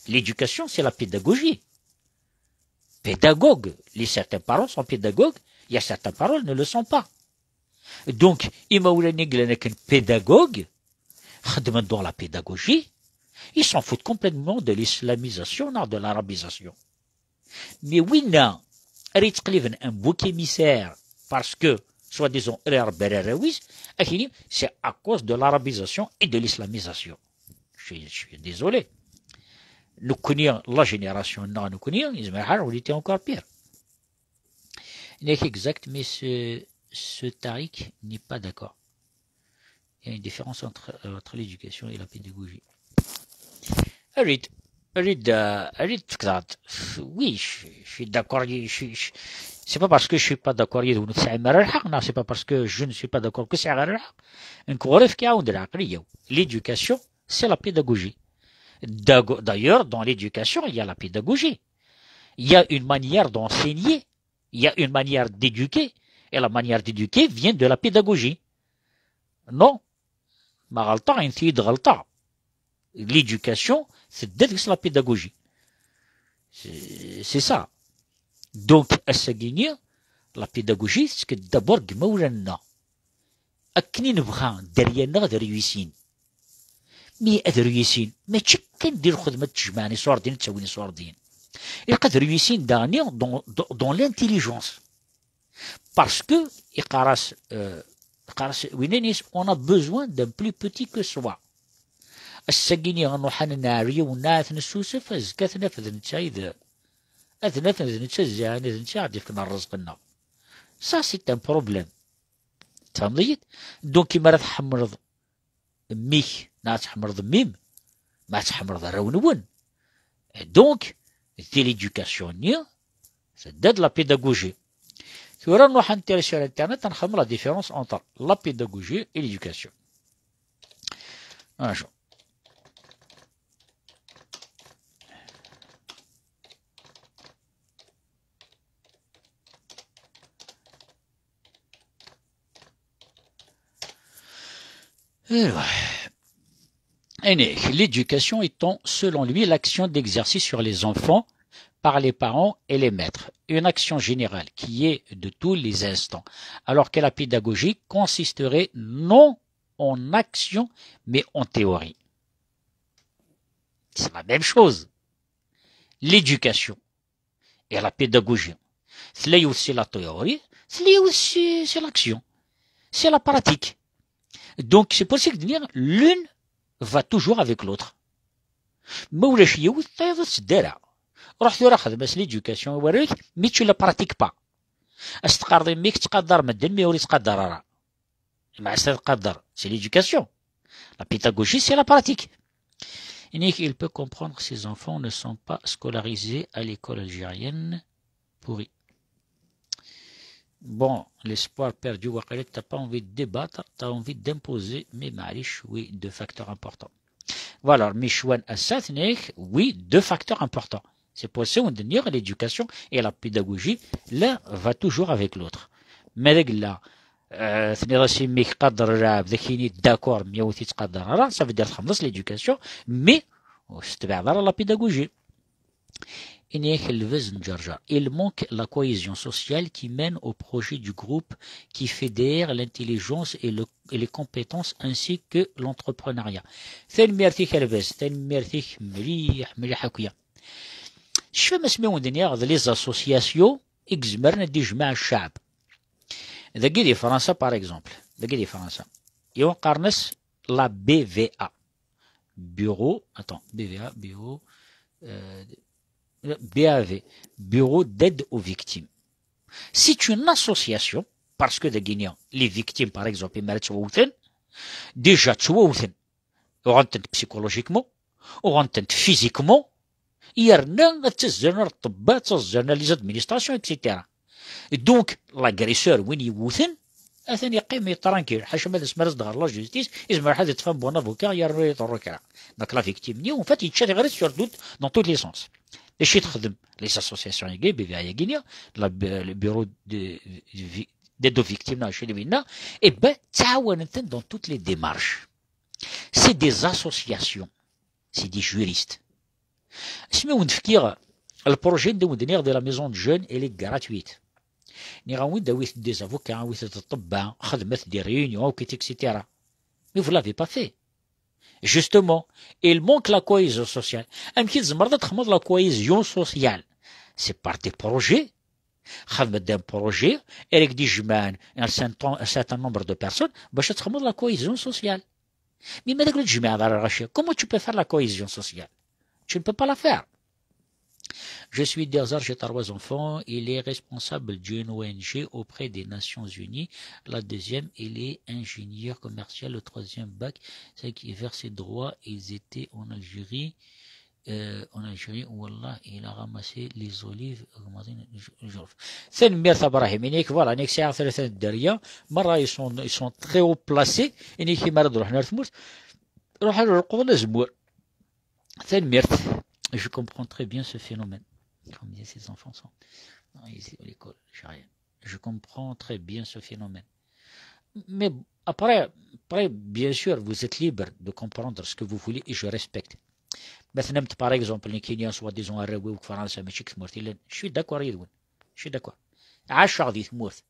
l'éducation, c'est la pédagogie. Pédagogue, les, certains parents sont pédagogues, il y a certains parents ne le sont pas. Donc, imawlan i yellan akken pédagogue, xeddmen dans la pédagogie, ils s'en foutent complètement de l'islamisation, non, de l'arabisation. Mais winna ara yettqelliben un bouc émissaire parce que, soi-disant, irebba arraw-is, ad ak-yini, c'est à cause de l'arabisation et de l'islamisation. Je suis, je suis désolé. Nekkni, la génération nneɣ nekkni, yezmer lḥal, on était encore pire. Nek exact, mais ce, ce Tariq n'est pas d'accord. Il y a une différence entre, entre l'éducation et la pédagogie. Arrête, arrête, euh, arrête, oui, je, je suis d'accord, je, je, c'est pas parce que je suis pas d'accord, c'est pas parce que je ne suis pas d'accord que c'est. L'éducation, c'est la pédagogie. D'ailleurs, dans l'éducation, il y a la pédagogie. Il y a une manière d'enseigner, il y a une manière d'éduquer, et la manière d'éduquer vient de la pédagogie. Non, ma ɣelṭeɣ, inti-yi-d ɣelṭeɣ. L'éducation, c'est d'être la pédagogie. C'est, c'est ça. Donc, ass-agi-nni, la pédagogie, c'est que d'abord, deg imawlan-nneɣ. Akken i nebɣa dderya-nneɣ ad rewwin. Mi ad rewwin, mačči kan di lxedma d tejmaɛen iṣurdiyen, d tawin iṣurdiyen. Ilaq ad rewwin daɣen dans, dans, dans l'intelligence. Parce que, iqqar-as, euh, iqqar-as winna-is, on a besoin d'un plus petit que soi. Ass-agi-nni nruḥ ad nɛerri yiwen, ad t-nessusef, azekka ad t-naf d netta i d, ad t-naf d netta ziɛan, d netta i ɣ-d-ifken rrezq-nneɣ. Ça, c'est un problème. Tfehmeḍ-iyi-d? Donc, imi ara tḥemmleḍ mmi-k, neɣ ad tḥemmleḍ mmi-m, ma ad tḥemmleḍ arraw-nwen. Donc, di l'éducation-nni, tedda-d la pédagogie. Tura nruḥ ad ntirer sur Internet, ad nxemmem la différence entre la pédagogie et l'éducation. Acu? Anez, l'éducation étant, selon lui, l'action d'exercice sur les enfants par les parents et les maîtres, une action générale qui est de tous les instants, alors que la pédagogie consisterait non en action, mais en théorie. C'est la même chose. L'éducation et la pédagogie. Tella yiwet, c'est la théorie, tella yiwet, c'est, c'est l'action. C'est la pratique. Donc, c'est pour ça que l'une va toujours avec l'autre. Ma ulac yiwet, tayeḍ ad teddu ara. Ruḥ tura xdem-as l'éducation i warraw-ik, mais tu la pratiques pas. As teqqareḍ i mmi-k ttqadar medden, mi ur ittqadar ara. Ma as tqadar, c'est l'éducation. La pédagogie, c'est la pratique. Nek, il peut comprendre que ses enfants ne sont pas scolarisés à l'école algérienne. Pourri. Bon, l'espoir perdu, waqila t'as pas envie de débattre, t'as envie d'imposer, mais معليش, oui, deux facteurs importants. Voilà, Michouane Assatnek, oui, deux facteurs importants. C'est pour ça que l'éducation et la pédagogie, l'un va toujours avec l'autre. Mais là, euh, tenniḍ-as i mmi-k qader lɛebd, ad ak-yini d'accord, mi ur t-yettqadar ara, ça veut dire txedmeḍ-as l'éducation, mais ur tetbiɛeḍ ara la pédagogie. Ini-ak lbaz n Ǧerǧer. Il manque la cohésion sociale qui mène au projet du groupe, qui fédère l'intelligence et le, et les compétences ainsi que l'entrepreneuriat. Tanemmirt-ik a lbaz, tanemmirt-ik mliḥ, mliḥ akya. Tecfam asmi wen-d-nniɣ d les associations i izemren ad d-ijmeɛ cceɛb. Dagi di Fransa, par exemple, dagi di Fransa, yiwen qqaren-as la B V A. Bureau, attends, B V A, Bureau, euh, B A V, Bureau d'aide aux victimes. C'est une association, parce que dagi, les victimes, par exemple, imi ara ttwawten, déjà ttwawten, uɣen-tent psychologiquement, uɣen-tent physiquement, yerna ad ttazzalen ar ṭṭebba, ad ttazzalen ar les administrations, et cetera. Donc, l'agresseur, win yewwten, atan yeqqim tranquille, ḥaca ma d asmi ara s-d-ɣer la justice, izmer ad iṭṭef un bon avocat, yernu iḍurru kra. Donc, la victime-nni, en fait, yečča tiɣrit sur tout, dans tous les sens. D acu i texdem les associations-agi, B V A-agi-nni, la, le bureau de, de, d'aide aux victimes, neɣ acu i d-yenna, eh ben, ttɛawanen-ten dans toutes les démarches. C'est des associations, c'est des juristes. Asmi wen-d-fkiɣ le projet, anda wen-d-nniɣ de la maison de jeunes, elle est gratuite. Nniɣ-awen-d, awit-d des avocats, awit-d ṭṭebba, xedmet des réunions, awit-d, et cetera. Mais vous l'avez pas fait. Justement, il manque la cohésion sociale. Amek i tzemreḍ ad txedmeḍ la cohésion sociale? C'est par des projets. Xedmet-d un projet, i ak-d-ijemɛen un certain, un certain nombre de personnes, bac ad txedmeḍ la cohésion sociale. Mais ma d ak-ur tjemɛeḍ ara lɣaci, comment tu peux faire la cohésion sociale? Tu ne peux pas la faire. Je suis Derzar, j'ai trois enfants. Il est responsable d'une O N G auprès des Nations Unies. La deuxième, il est ingénieur commercial. Le troisième bac, c'est qui vers ses droits. Ils étaient en Algérie. Euh, en Algérie, Wallah, il a ramassé les olives. Tanemmirt a Brahim. Inek, voilà, nek sɛiɣ tlata n dderya. Merra, ils sont, ils sont très haut placés. Inek, imi ara d-ruḥen ar tmurt, ruḥen ar leqḍen azemmur. Tanemmirt. Je comprends très bien ce phénomène. Comme disent ces enfants sont, non, ici, à l'école, j'ai rien. Je comprends très bien ce phénomène. Mais après, après, bien sûr, vous êtes libre de comprendre ce que vous voulez et je respecte. Ma tennamt, par exemple, nekkini, soi-disant, arraw-iw deg Fransa, mačči deg tmurt i llan, je suis d'accord yid-wen. Je suis d'accord. Ɛaceɣ di tmurt.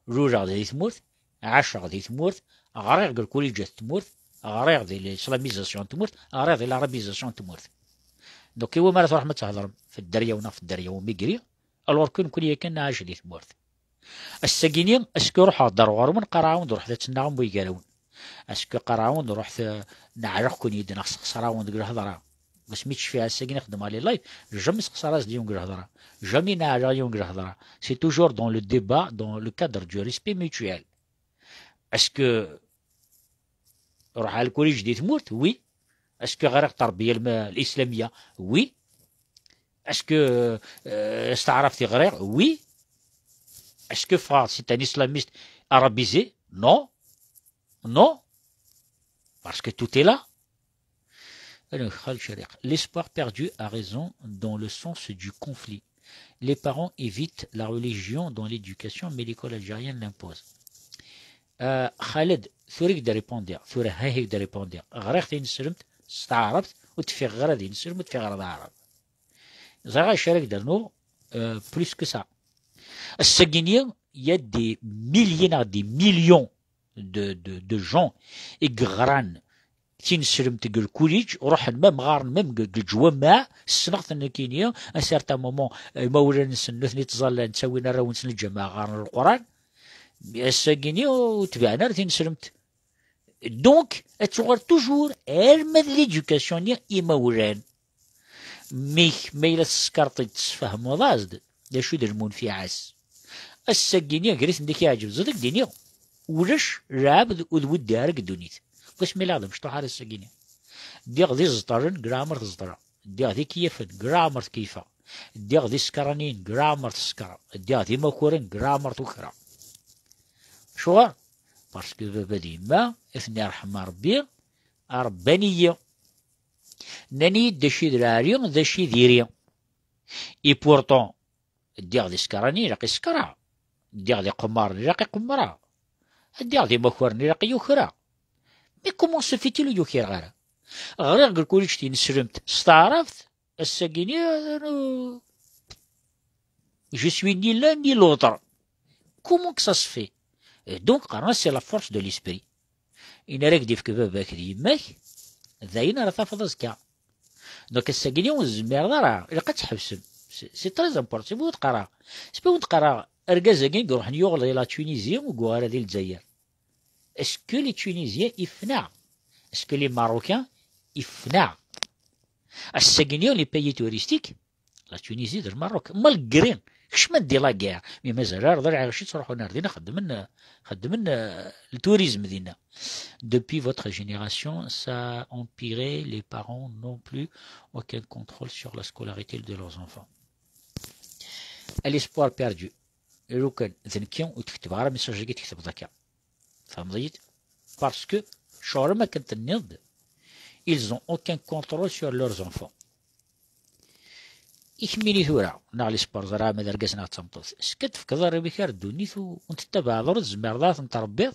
Luleɣ di tmurt, ɛaceɣ di tmurt, ɣriɣ deg lkuliǧat n tmurt, ɣriɣ di l'islamisation n tmurt, ɣriɣ di l'arabisation n tmurt. Donc, iwumi ara truḥem ad thedrem? F dderya-w neɣ f dderya-w migri, alors que nekkni yakan nɛac di tmurt. Ass-agi-ni, est-ce que ruḥeɣ-d ar ɣur-wen, qqareɣ-awen-d ruḥet ad tennaɣem wigarawen? Est-ce que qqareɣ-awen-d ruḥet, eh, neɛleq-ken-id neɣ sexṣer-awen deg lhedra? Asmi ttcfiɣ ass-agi xeddmeɣ les lives, jamais sexṣareɣ-as-d yiwen deg lhedra. Jamais neɛleɣ yiwen deg lhedra. C'est toujours dans le débat, dans le cadre du respect mutuel. Est-ce que ruḥeɣ ar lkuliǧ di tmurt? Oui. Est-ce que ɣriɣ terbiya lma-, l'islamia? Oui. Est-ce que, euh, s taɛrabt i ɣriɣ? Oui. Est-ce que ffɣeɣ, c'est un islamiste arabisé? Non. Non. Parce que tout est là. Alors, Khaled Chériq, l'espoir perdu a raison dans le sens du conflit. Les parents évitent la religion dans l'éducation, mais l'école algérienne l'impose. Euh, Khaled, tura i k-d-répondiɣ, tura ha i k-d-répondiɣ. Ɣriɣ tineslemt s taɛrabt, ur d-ffiɣeɣ ara d ineslem, ur d-ffiɣeɣ ara d aɛrab. Ẓriɣ acu ara k-d-rnuɣ, euh, plus que ça. Ass-agi-ni, il y a des milliers, neɣ des millions de, de, de gens i yeɣran tineslemt deg lkuliǧ, ruḥen même ɣaren même deg, deg leǧwameɛ, ssneɣ-ten nekkini, à un certain moment, imawlan-nsen nutni ttẓallan, ttawin arraw-nsen lǧameɛ ɣaren Leqran, mais ass-agi-ni ur tbiɛen ara tineslemt. Donc, ad tuɣal toujours arma d l'éducation-nni imawlan. Mik, ma yella tsekreḍ-t-id tesfehmeḍ-as-d d acu i d lmunfiɛ-as. Ass-agi-ni, gar-iten d ak-iɛǧeb, ẓid ak-d-iniɣ, ulac lɛebd ur d-weddi ara deg ddunit. Wasmi lliɣ d amecṭuḥ ara ass-agi-ni. Ddiɣ d iẓeṭṭalen deg leɛmer tẓeṭleɣ. Ddiɣ d ikiyafen deg leɛmer keyyfeɣ. Ddiɣ d isekranin deg leɛmer teskeṛ. Ddiɣ d imakuren deg leɛmer tukreɣ. Acuɣer? Parce que baba d yemma, ad ten-irḥem Ṛebbi, ṛebban-iyi. Nnan-iyi-d d acu i d lɛali, d acu i d iri. Et pourtant, ddiɣ d isekranen, ilaq i sekreɣ. Ddiɣ d iqemmaren, ilaq i qemmreɣ. Ddiɣ d imakuren, ilaq i ukreɣ. Mais comment se fait-il ur yukireɣ ara? Ɣriɣ deg lkuliǧ tineslemt s taɛrabt, ass-agi-ni, euh, je suis ni l'un ni l'autre. Comment que ça se fait? Et donc, qqaren-as, c'est la force de l'esprit. Ayen ara k-d-ifk baba-k d yemma-k, d ayen ara tafeḍ azekka. Donc, ass-agi-ni ur tezmireḍ ara, ilaq ad tḥebsem. C'est, c'est très important, c'est pour qqareɣ. C'est pour qqareɣ, argaz-agi i iruḥen yuɣal di la Tunisie, ur yuɣ ara di Lezzayer. Est-ce que les Tunisiens ifna? Est-ce que les Marocains Ifna. Ass-agi-nni, les pays touristiques, la Tunisie d Lmerruk, malgré kecmen-d di la guerre, mais mazal ar ḍ lɛiɣci ttruḥun ar din, xeddmen, xeddmen, euh, le tourisme dinna. Depuis votre génération, ça a empiré, les parents n'ont plus aucun contrôle sur la scolarité de leurs enfants. L'espoir perdu. Lukan d nekki ur d-ketbeɣ ara message-agi, tektbeḍ akka. Tfehmeḍ-iyi-d? Parce que, ccɣel am akken tenniḍ-d, ils ont aucun contrôle sur leurs enfants. I kemmini tura, neɣ l'espoir, ẓriɣ ma d argaz neɣ d tameṭṭut, est-ce que tefkeḍ arraw-ik ar ddunit u, u n-tettabaɛeḍ, ur tzemreḍ ara ad ten-tṛebbiḍ?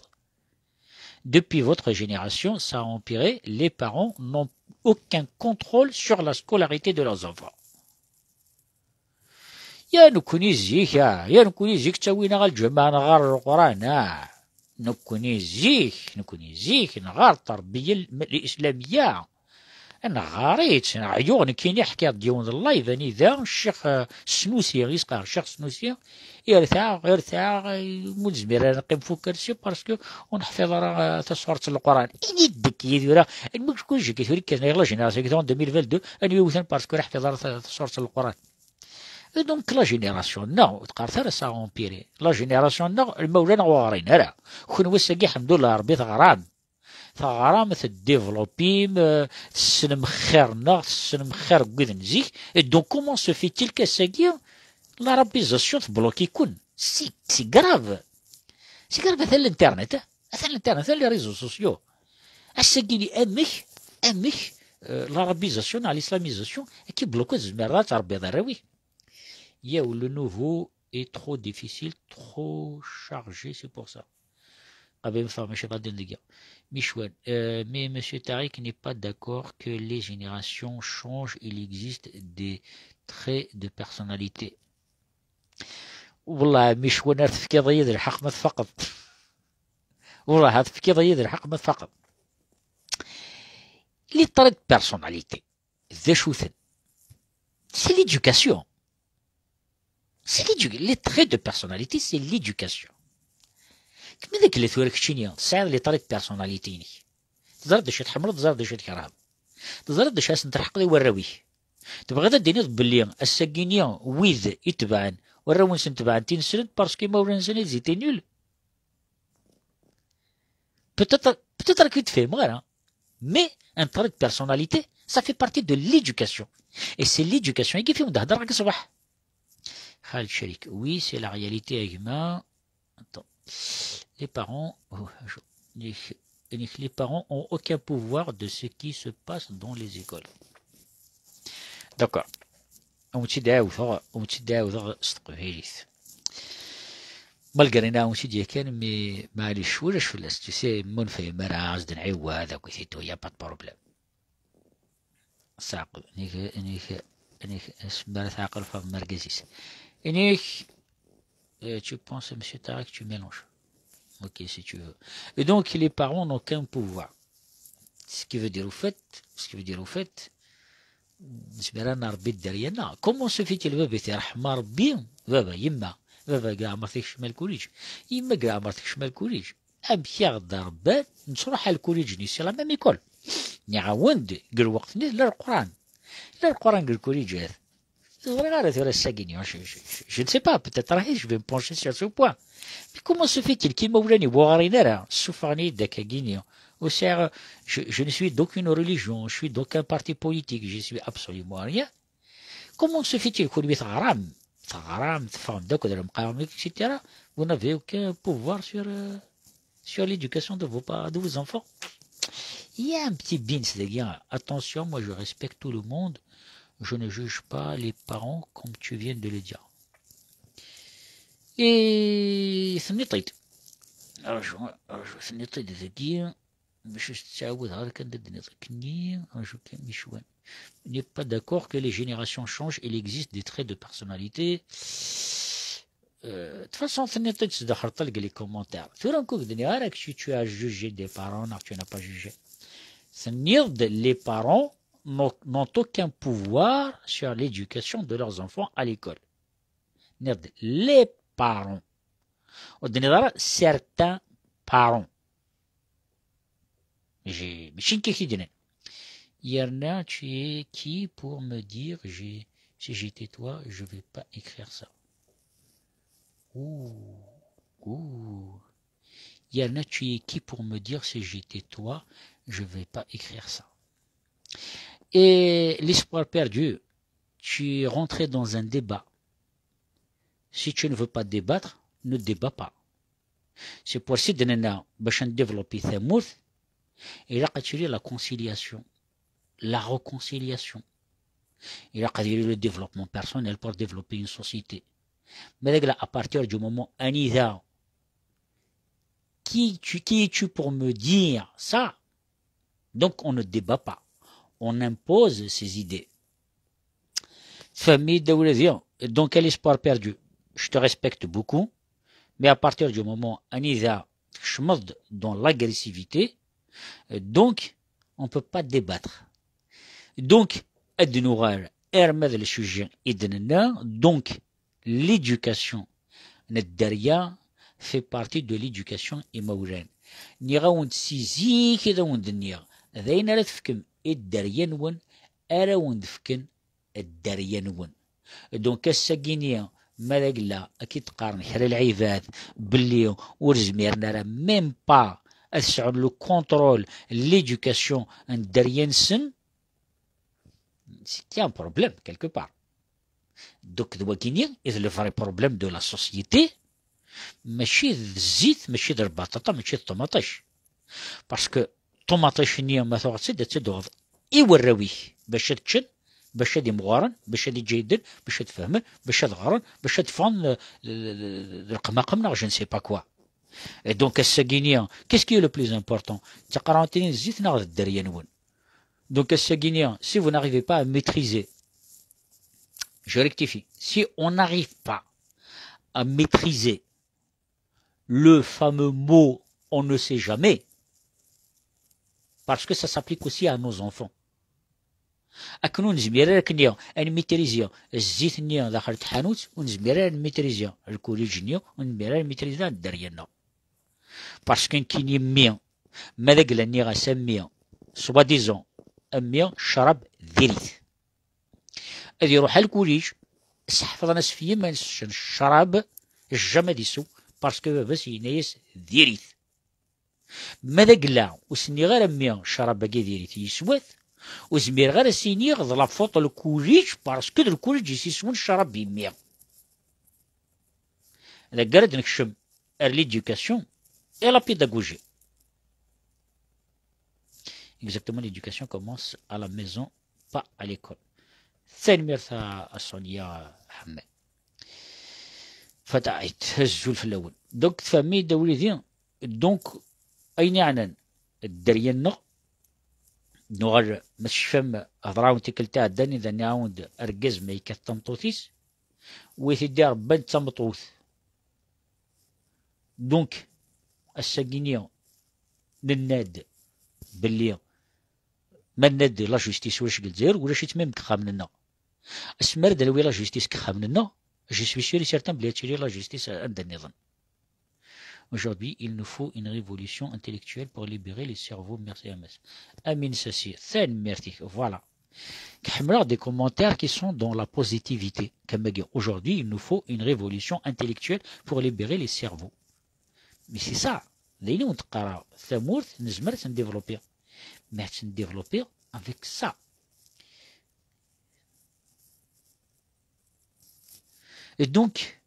Depuis votre génération, ça a empiré, les parents n'ont aucun contrôle sur la scolarité de leurs enfants. Ya nekkni zik, ah, ya nekkni zik ttawin-aɣ ɣer lǧameɛ neɣ ɣer Leqran, ah. Nekkni zik, nekkni zik, neɣɣar tterbiya l-, l-islamiyya. Neɣɣar-itt, neɣ yuɣ nekkini ḥkiɣ-d yiwen n live anida ccix, eh, Snusi, isqar ccix Snusi, irtaɣ, irtaɣ, eh, ur nezmir ara neqqim f ukersi parce que ur neḥfiḍ ara, eh, tasɣurt n Leqran. Ini-d deg yid tura, anwa kujik i tura ikkaten ay la génération qui sont en deux mille vingt-deux, anwa iwten parce que ur ḥfiḍ ara ta-, tasɣurt n Leqran. Et donc, la génération-nneɣ, ur teqqaret ara ça a empiré. La génération-nneɣ, imawlan ur ɣrin ara. Kenwi ass-agi, ḥemdullah, Rebbi teɣram. Teɣram, teddivlupim, euh, tessnem xir-nneɣ, tessnem xir n wid n zik. Et donc, comment se fait-il qu'ass-agi, l'arabisation tbloki-ken? C'est, c'est grave. C'est grave, atan l'internet, hein. Atan l'internet, atan les réseaux sociaux. Ass-agi-ni, amek, amek, euh, l'arabisation neɣ l'islamisation, ad k-ibluki, ur tezmireḍ ad tṛebbiḍ arraw-ik. Yo, le nouveau est trop difficile, trop chargé, c'est pour ça. Qabel ma ffɣeɣ, mačči ɣadin deg-i. Michouane, euh, mais Monsieur Tariq n'est pas d'accord que les générations changent, il existe des traits de personnalité. Wallah, Michouane, ar tefkiḍ-iyi-d lḥeqq ma tfaqeḍ. Wallah, ar tefkiḍ-iyi-d lḥeqq ma tfaqeḍ. Les traits de personnalité. D acu-ten? C'est l'éducation. C'est l'édu-, les traits de personnalité, c'est l'éducation. Kemmini deg la tura keččini, tesɛiḍ les traits de personnalité-inek. Teẓriḍ d acu tḥemmleḍ, teẓriḍ d acu tkerheḍ. Teẓriḍ d acu asen-terḥqeḍ i warraw-ik. Tebɣiḍ ad d-tiniḍ belli ass-agi-ni wid i tebɛen, warraw-nsen tebɛen tinesrent parce que imawlan-nsen ils étaient nuls. Peut-être, peut-être que tu fais mal, hein. Mais un trait de personnalité, ça fait partie de l'éducation. Et c'est l'éducation. Et qui fait on a Khaled Sharik. Oui, c'est la réalité, Agma. Attends. Les parents, oh, je- les, les parents ont aucun pouvoir de ce qui se passe dans les écoles. D'accord. Ur tt-id-ɛawdeɣ, ur tt-id-ɛawdeɣ s teqbaylit. Malgré neɣ ur tt-id-yakan, mais maɛlic, ulac fell-as. Tu sais, ma ur nefhim ara, ad s-d-nɛiwed akkit et tout, y a pas de problème. Teɛqel, nek, nek, nek, asmi ara teɛqel Faḍma argaz-is. Nek, euh, tu penses, Monsieur Tarek, tu mélanges. Ok, si tu veux. Et donc, les parents n'ont qu'un pouvoir. Ce qui veut dire, au fait, ce qui veut dire, au fait, nezmer ad nṛebbi dderya-nneɣ. Comment se fait-il, baba, iṛḥem Ṛebbi, baba, yemma, baba, deg leɛmer tekcem lkulij, yemma, deg leɛmer tekcem lkulij, amek i ɣ-d-ṛebban, nettṛuḥ ar lkulij-nni, c'est la même école. Nniɣ-awen-d, deg lweqt-nni, tella Leqran. Tella Leqran deg lkulij-at. Ẓriɣ ara tura ass-agi-nni, je, je, je, je ne sais pas, peut-être, ah, je vais me pencher sur ce point. Mais comment se fait-il qu'imawlan-iw ur ɣrin ara, ssufɣen-iyi-d akka-gini, ur sɛiɣ, je, je ne suis d'aucune religion, je suis d'aucun parti politique, je suis absolument rien. Comment se fait-il, kenwi teɣram, teɣram, teffɣem-d akk d lemqaṛen, et cetera, vous n'avez aucun pouvoir sur, euh, sur l'éducation de vos pa-, de vos enfants? Il y a un petit bins dagi. Attention, moi je respecte tout le monde. Je ne juge pas les parents comme tu viens de le dire. Et tenniḍ-t-id. Rju, rju, tenniḍ-t-id dagi. Bac ur s-ttɛawudeɣ ara kan d ad d-nniḍ akkenni, rju kan mi cwan. N'est pas d'accord que les générations changent, il existe des traits de personnalité. Euh, de toute façon, tenniḍ-t-id sdaxel deg les commentaires. Tura nekk ur k-d-nniɣ ara kečč tu as jugé des parents neɣ tu n'as pas jugé. Tenniḍ-d les parents n'ont, n'ont aucun pouvoir sur l'éducation de leurs enfants à l'école. Tenniḍ-d les parents. Ur d-tenniḍ ara certains parents. J'ai, mačči nekk i k-t-id-yennan. Yerna, tu es qui pour me dire, j'ai- si j'étais toi, je vais pas écrire ça. Ouh, ouh. Yerna, tu es qui pour me dire, si j'étais toi, je vais pas écrire ça. Et l'espoir perdu, tu es rentré dans un débat. Si tu ne veux pas débattre, ne débat pas. C'est pour ça que nous, باش نديفلوبي ثمورث, il y a la conciliation, la réconciliation. Il y a le développement personnel pour développer une société. Mais là, à partir du moment où on y va, qui, tu, qui es-tu pour me dire ça? Donc on ne débat pas. On impose ses idées. Famille d'Aurélie, donc quel espoir perdu? Je te respecte beaucoup, mais à partir du moment où on y va, dans l'agressivité, donc on ne peut pas débattre. Donc, ad nuɣal arma d le sujet i d-nenna, donc l'éducation n dderya fait partie de l'éducation imawlan. Nniɣ-awen-d si zik ad awen-d-nniɣ, d ayen ara tefkem i dderya-nwen, ara awen-d-fken dderya-nwen. Donc ass-agi-nni, ma d agla, ad k-id-qqaren kra n lɛibad belli ur zmiren ara même pas ad sɛun le contrôle, l'éducation n dderya-nsen, c'est qu'il y a un problème quelque part. Donc d wagini i d le vrai problème de la société, mačči d zzit, mačči d lbaṭaṭa, mačči d ṭumaṭic. Parce que ṭumaṭic-nni ma tuɣeḍ-tt-id, ad tt-id-tuɣeḍ i warraw-ik bac ad ččen, bac ad imɣuren, bac ad iǧayden, bac ad fehmen, bac ad ɣren, bac ad ffɣen, euh, d leqmaqem neɣ je ne sais pas quoi. Et donc ass-agi-nni, qu'est-ce qui est le plus important? D taqerɛunt-nni n zzit neɣ d dderya-nwen? Donc ass-agi-nni, si vous n'arrivez pas à maîtriser, je rectifie, si on n'arrive pas à maîtriser le fameux mot on ne sait jamais, parce que ça s'applique aussi à nos enfants. Akken ur nezmir ara akken ad nmitrizya zzit-nni daxel tḥanut, ur nezmir ara ad nmitrizya lkulij-nni, ur nezmir ara ad nmitrizya dderya-nneɣ. Parce que nekkini mmi, ma d agla nniɣ-as a mmi, soi-disant, a mmi, ccrab diri-t. Ad iruḥ ar lkulij, sḥefḍen-as f yiman-is ccrab, jamais ad isew, parce que baba-s yenna-yas diri-t. Ma d agla, ur s-nniɣ ara mmi ccrab-agi diri-t, yeswa-t, ur zmireɣ ara s-iniɣ d la faute n lkulij, parce que d lkulij i s-yeswen ccrab i mmi. Dagi ara d-nekcem ar l'éducation et la pédagogie. Exactement, l'éducation commence à la maison, pas à l'école. Tanemmirt a, a Sonia Ḥemma. Fataḥit, azul fell-awen. Donc tfehmem-iyi-d a wlidi, donc ayen iɛnan dderya-nneɣ, nuɣal ma tecfam, hedreɣ-awen tikkelt iɛeddan, idan nniɣ-awen-d argaz ma yekkat tameṭṭut-is, wi t-id-iṛebban d tameṭṭut. Donc ass-agi-nni nenna-d belli ma nenna-d la justice ulac deg Lezzayer, ulac-itt même deg yexxamen-nneɣ. Asmi ara d-nawi la justice deg yexxamen-nneɣ, je suis sûr et certain belli ad tili la justice anda nniḍen. Aujourd'hui, il nous faut une révolution intellectuelle pour libérer les cerveaux. Merci, M S. Amin Sassi, tanemmirt-ik. Voilà. Ḥemmleɣ des commentaires qui sont dans la positivité. Comme aujourd'hui, il nous faut une révolution intellectuelle pour libérer les cerveaux. Mais c'est ça. D ayen i wen-d-qqareɣ. Tamurt, nezmer ad tt-ndévelopper. Mais ad tt-ndévelopper avec ça. Et donc,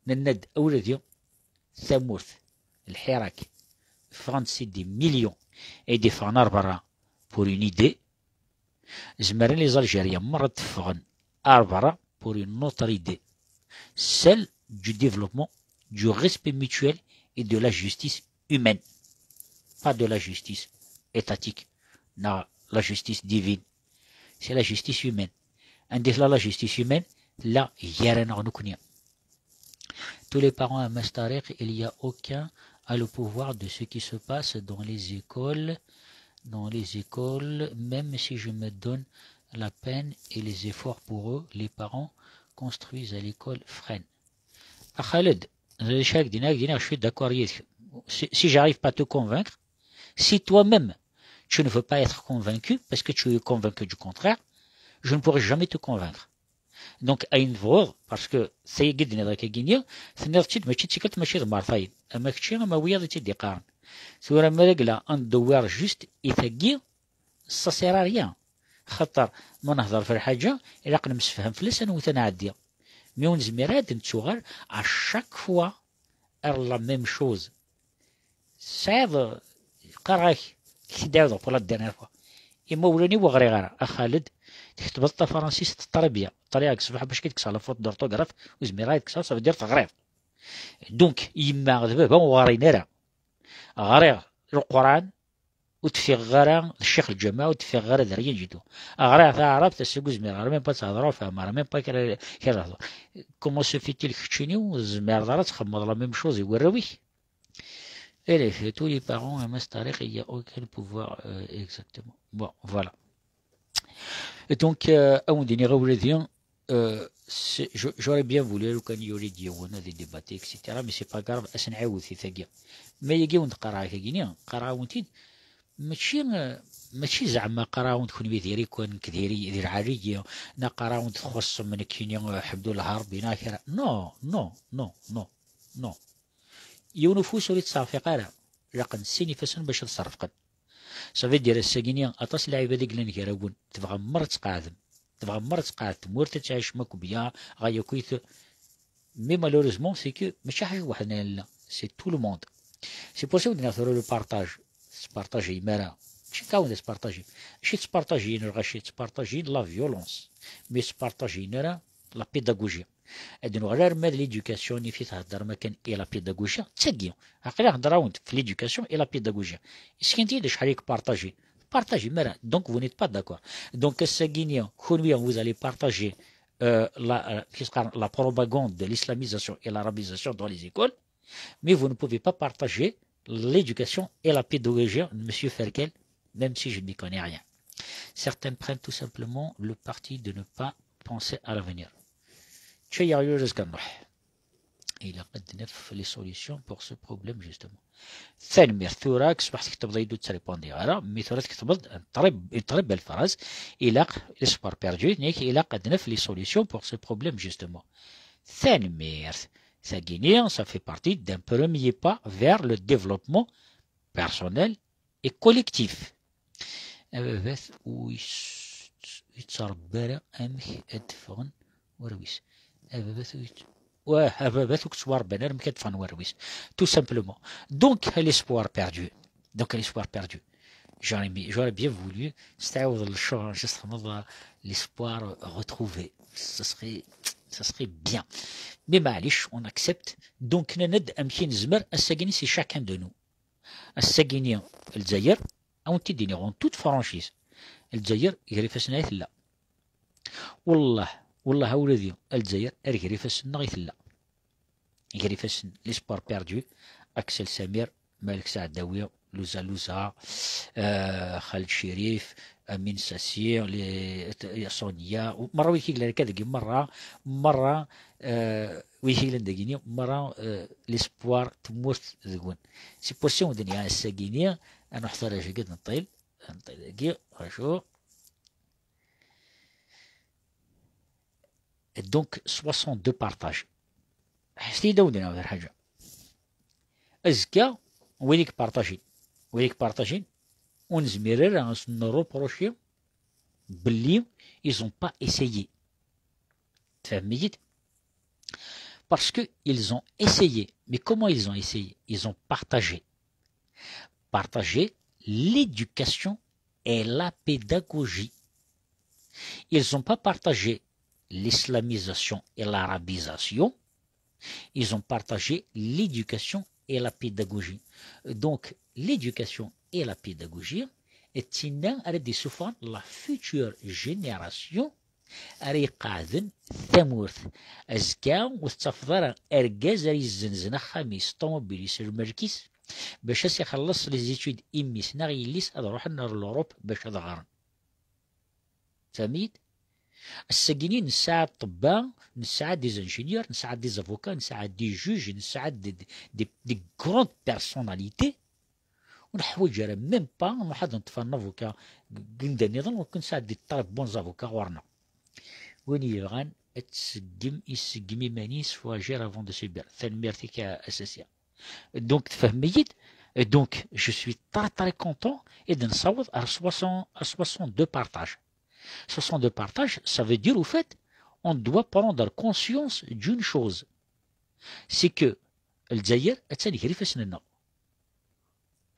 nenna-d a wladi, tamurt, lḥirak, ffɣen-d si des millions, i d-iffɣen ar berra pour une idée, zemren les Algériens merra ad d-ffɣen ar berra pour une autre idée, celle du développement, du respect mutuel et de la justice humaine. Pas de la justice étatique, non, la justice divine. C'est la justice humaine. Anda tella la justice humaine? Tella gar-aneɣ nekkni. Tous les parents à Mastariq, il y a aucun à le pouvoir de ce qui se passe dans les écoles, dans les écoles, même si je me donne la peine et les efforts pour eux, les parents construisent à l'école freinent. A Khaled, d acu ak d-iniɣ, ak d-iniɣ, je suis d'accord yid-k. Si, si j'arrive pas à te convaincre, si toi-même Tu ne veux pas être convaincu parce que tu es convaincu du contraire, je ne pourrai jamais te convaincre. Donc, ayen tebɣuḍ, parce que tayagi d-nniḍ akka-gini, tenniḍ-tt-id mačči d tikkelt, mačči d mertayen. Ama kečči, ama wiyaḍ i tt-id-iqqaren. Tura ma regla, ad nedewwir juste i tagi, ça sert à rien. Xaṭer, ma nehder ɣef lḥaǧa, ilaq nemsefham fell-as, ad nwet ad nɛeddi. Mi ur nezmir ara ad nettuɣal à chaque fois ar la même chose. Tesɛiḍ, qqareɣ-ak, k-t-id-ɛawdeɣ pour la dernière fois. Imawlan-iw ur ɣriɣ ara. A Xaled, tketbeḍ tafransist très bien. Ṭṭalayeɣ deg ṣṣbeḥ bac ad k-kkseɣ la faute d'orthographe, ur zmireɣ ad k-kkseɣ, ça veut dire teɣriḍ. Donc, yemma d baba ur ɣrin ara. Ɣriɣ Leqran, ur d-fiɣeɣ ara d ccix lǧameɛ, ur d-fiɣeɣ ara d rien du tout. Ɣriɣ taɛrabt, ass-agi ur zmireɣ ara même pas ad tt-hedreɣ, ur fehmeɣ ara même pas kra, kra lehdur. Comment se fait-il keččini ur tezmireḍ ara ad txedmeḍ la même chose i warraw-ik? Élève, tous les parents, a Mass Tariq, il y a aucun pouvoir, euh, exactement. Bon, voilà. Donc, euh, ad wen-d-iniɣ a wladi, euh, c'est- je- j'aurais bien voulu, lukan yuli-d yiwen ad idébatter, et cetera, mais c'est pas grave, ad s-nɛiwed i tagi. Ma yagi wen-d-qqareɣ akagini, qqareɣ-awen-t-id, mačči, euh, mačči zeɛma qqareɣ-awen-d kenwi diri-ken, nekk diri, di lɛali-yi, neɣ qqareɣ-awen-d txuṣṣem nekkini, euh, Ḥemdu Lharbi, neɣ kra. Non, non, non, non, non. Yiwen ufus ur yettserfiq ara. Ilaq n sin ifassen bac ad serfqen. Ça veut dire, ass-agini, aṭas n lɛibad i yellan gar-awen. Tebɣam merra ad tqeɛdem. Tebɣam merra ad tqeɛd tmurt, ad tɛicem akk bya, ɣaya akkit. Mais malheureusement, c'est que mačči ḥaca weḥd-neɣ nella. C'est tout le monde. C'est pour ça i d-nniɣ tura le partage. Tespartaji imara. Mačči kawin d aspartaji. Mačči tespartaji lɣaci, tespartaji la violence. Mais tespartaji ara la pédagogie. Ad nuɣal arma d l'éducation, i fi theddrem akken, et la pédagogie, d tagi. Aql-i heddreɣ-awen-d f l'éducation et la pédagogie. Iskint-iyi-d acḥal i k-partager. Partager, mara. Donc, vous n'êtes pas d'accord. Donc, ass-agini, kunwi, vous allez partager, euh, la, euh, qu'est-ce que, la propagande de l'islamisation et l'arabisation dans les écoles, mais vous ne pouvez pas partager l'éducation et la pédagogie de Monsieur Ferkel, même si je n'y connais rien. Certains prennent tout simplement le parti de ne pas penser à l'avenir. Tchaya Yunus Gandouh. Ilaq ad naf les solutions pour ce problème, justement. Tanemmirt. Tura, deg ṣṣbeḥ tketbeḍ-iyi-d ur ttripondiɣ ara, mi tura tketbeḍ une très, une très belle phrase. Ilaq, l'espoir perdu, nek, ilaq ad naf les solutions pour ce problème, justement. Tanemmirt. Tagini, ça fait partie d'un premier pas vers le développement personnel et collectif. Ababat ur yettrebbi ara amek ad d-ffɣen warraw-is. Ababat ur yett- Wah, ababat ur yettwarebban ara amek ad d-ffɣen warraw-is. Tout simplement. Donc, l'espoir perdu. Donc, l'espoir perdu. J'aurais mi- j'aurais bien voulu, s tɛiwdeḍ lecɣal, s txedmeḍ, euh, l'espoir retrouvé. Ça serait, ça serait bien. Mais maɛlic, on accepte. Donc, nenna-d amek i nezmer, ass-agini, c'est chacun de nous. Ass-agini, Lezzayer, ad wen-t-id-iniɣ en toute franchise. Lezzayer, gar ifassen ay tella. Wallah, wallah, a wladi, Lezzayer, ar gar ifassen-nneɣ i tella. Gar ifassen, l'espoir perdu, Axel Samir, Malek Saɛdawi, Luza Luza, euh, Khaled Chérif, Amin Sassi, les, Sonia, merra wid i yellan akka dagi, merra, merra, euh, wid i yellan dagini, merra, euh, l'espoir, tmurt deg-wen. C'est pour ça on dit, ass-agini, ad nruḥ tura dagi, ad nṭil, ad nṭil dagi, acu. Donc, soixante-deux partages. Ḥesset-iyi-d ad wen-d-iniɣ lḥaǧa. Azekka, wid i ipartajin, wid i ipartajin, ur nezmir ara ad sen-nreproci belli ils ont pas essayé. Tfehmem-iyi-d? Parce que ils ont essayé. Mais comment ils ont essayé? Ils ont partagé. Partagé l'éducation et la pédagogie. Ils n'ont pas partagé l'islamisation et l'arabisation. Ils ont partagé l'éducation et la pédagogie. Donc, l'éducation et la pédagogie, d tinna ara d-isuffɣen la future génération ara iqeɛden tamurt. Azekka ur tettafeḍ ara argaz ara yezzenzen axxam-is, ṭumubil-is, lmelk-is, bac ad s-ixelleṣ les études i mmi-s neɣ yelli-s ad ruḥen ar l'Europe bac ad ɣren. Tfehmem-iyi-d? Ass-agini nesɛa ṭṭebba, nesɛa des ingénieurs, nesɛa des avocats, nesɛa des juges, nesɛa des, des, des grandes personnalités Ur neḥwaǧ ara même pas nruḥ ad neṭṭef un avocat deg anda nniḍen, ur nesɛi des très bons avocats ɣur-neɣ. Win yebɣan ad tseggem, iseggem iman-is, faut agir avant de subir. Tanemmirt-ik a Sasya. Donc tfehmem-iyi-d. Donc je suis très très content. Et de nessaweḍ ar soixante, à soixante-deux partages. Soixante-deux partages, ça veut dire au fait on doit prendre conscience d'une chose, c'est que Lezzayer attan gar ifassen-nneɣ.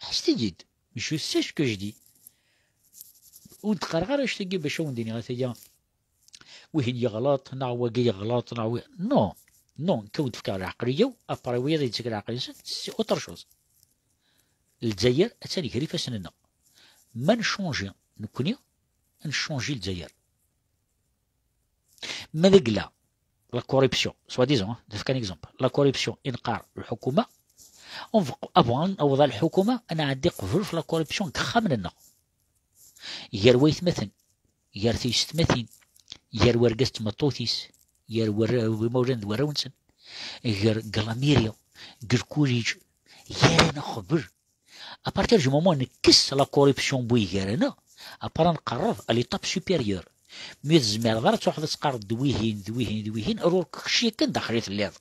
Ḥesset-iyi-d. Je sais ce que je dis. Ur d-qqareɣ ara anect-agi bac ad wen-d-iniɣ ataya wihin yeɣleḍ neɣ wagi yeɣleḍ neɣ wi, non. Non, nekk ad wen-d-fkeɣ lɛeqliya-w, après wiyaḍ yettak lɛeqliya-nsen, c'est autre chose. Lezzayer attan gar ifassen-nneɣ. Ma nchangi nekkni, nchangi Lezzayer. Ma deg la la corruption, soi-disant, hein, d-fkan exemple, la corruption i neqqar lḥukuma, on veut, avant ad naweḍ ar lḥukuma, ad nɛeddi qbel f la corruption deg yixxamen-nneɣ. Gar waytmaten, gar tyessetmatin, gar wergaz d tmeṭṭut-is, gar imawlan d warraw-nsen, gar deg lamiri, deg lkulij, gar-aneɣ qbel. À partir du moment nekkes la corruption bu igar-aneɣ, après nqerreb à l'étape supérieure. Mi ur tezmireḍ ara ad truḥeḍ ad teqqareḍ d wihin, d wihin, d wihin, alors que kečč yakan daxel i telliḍ.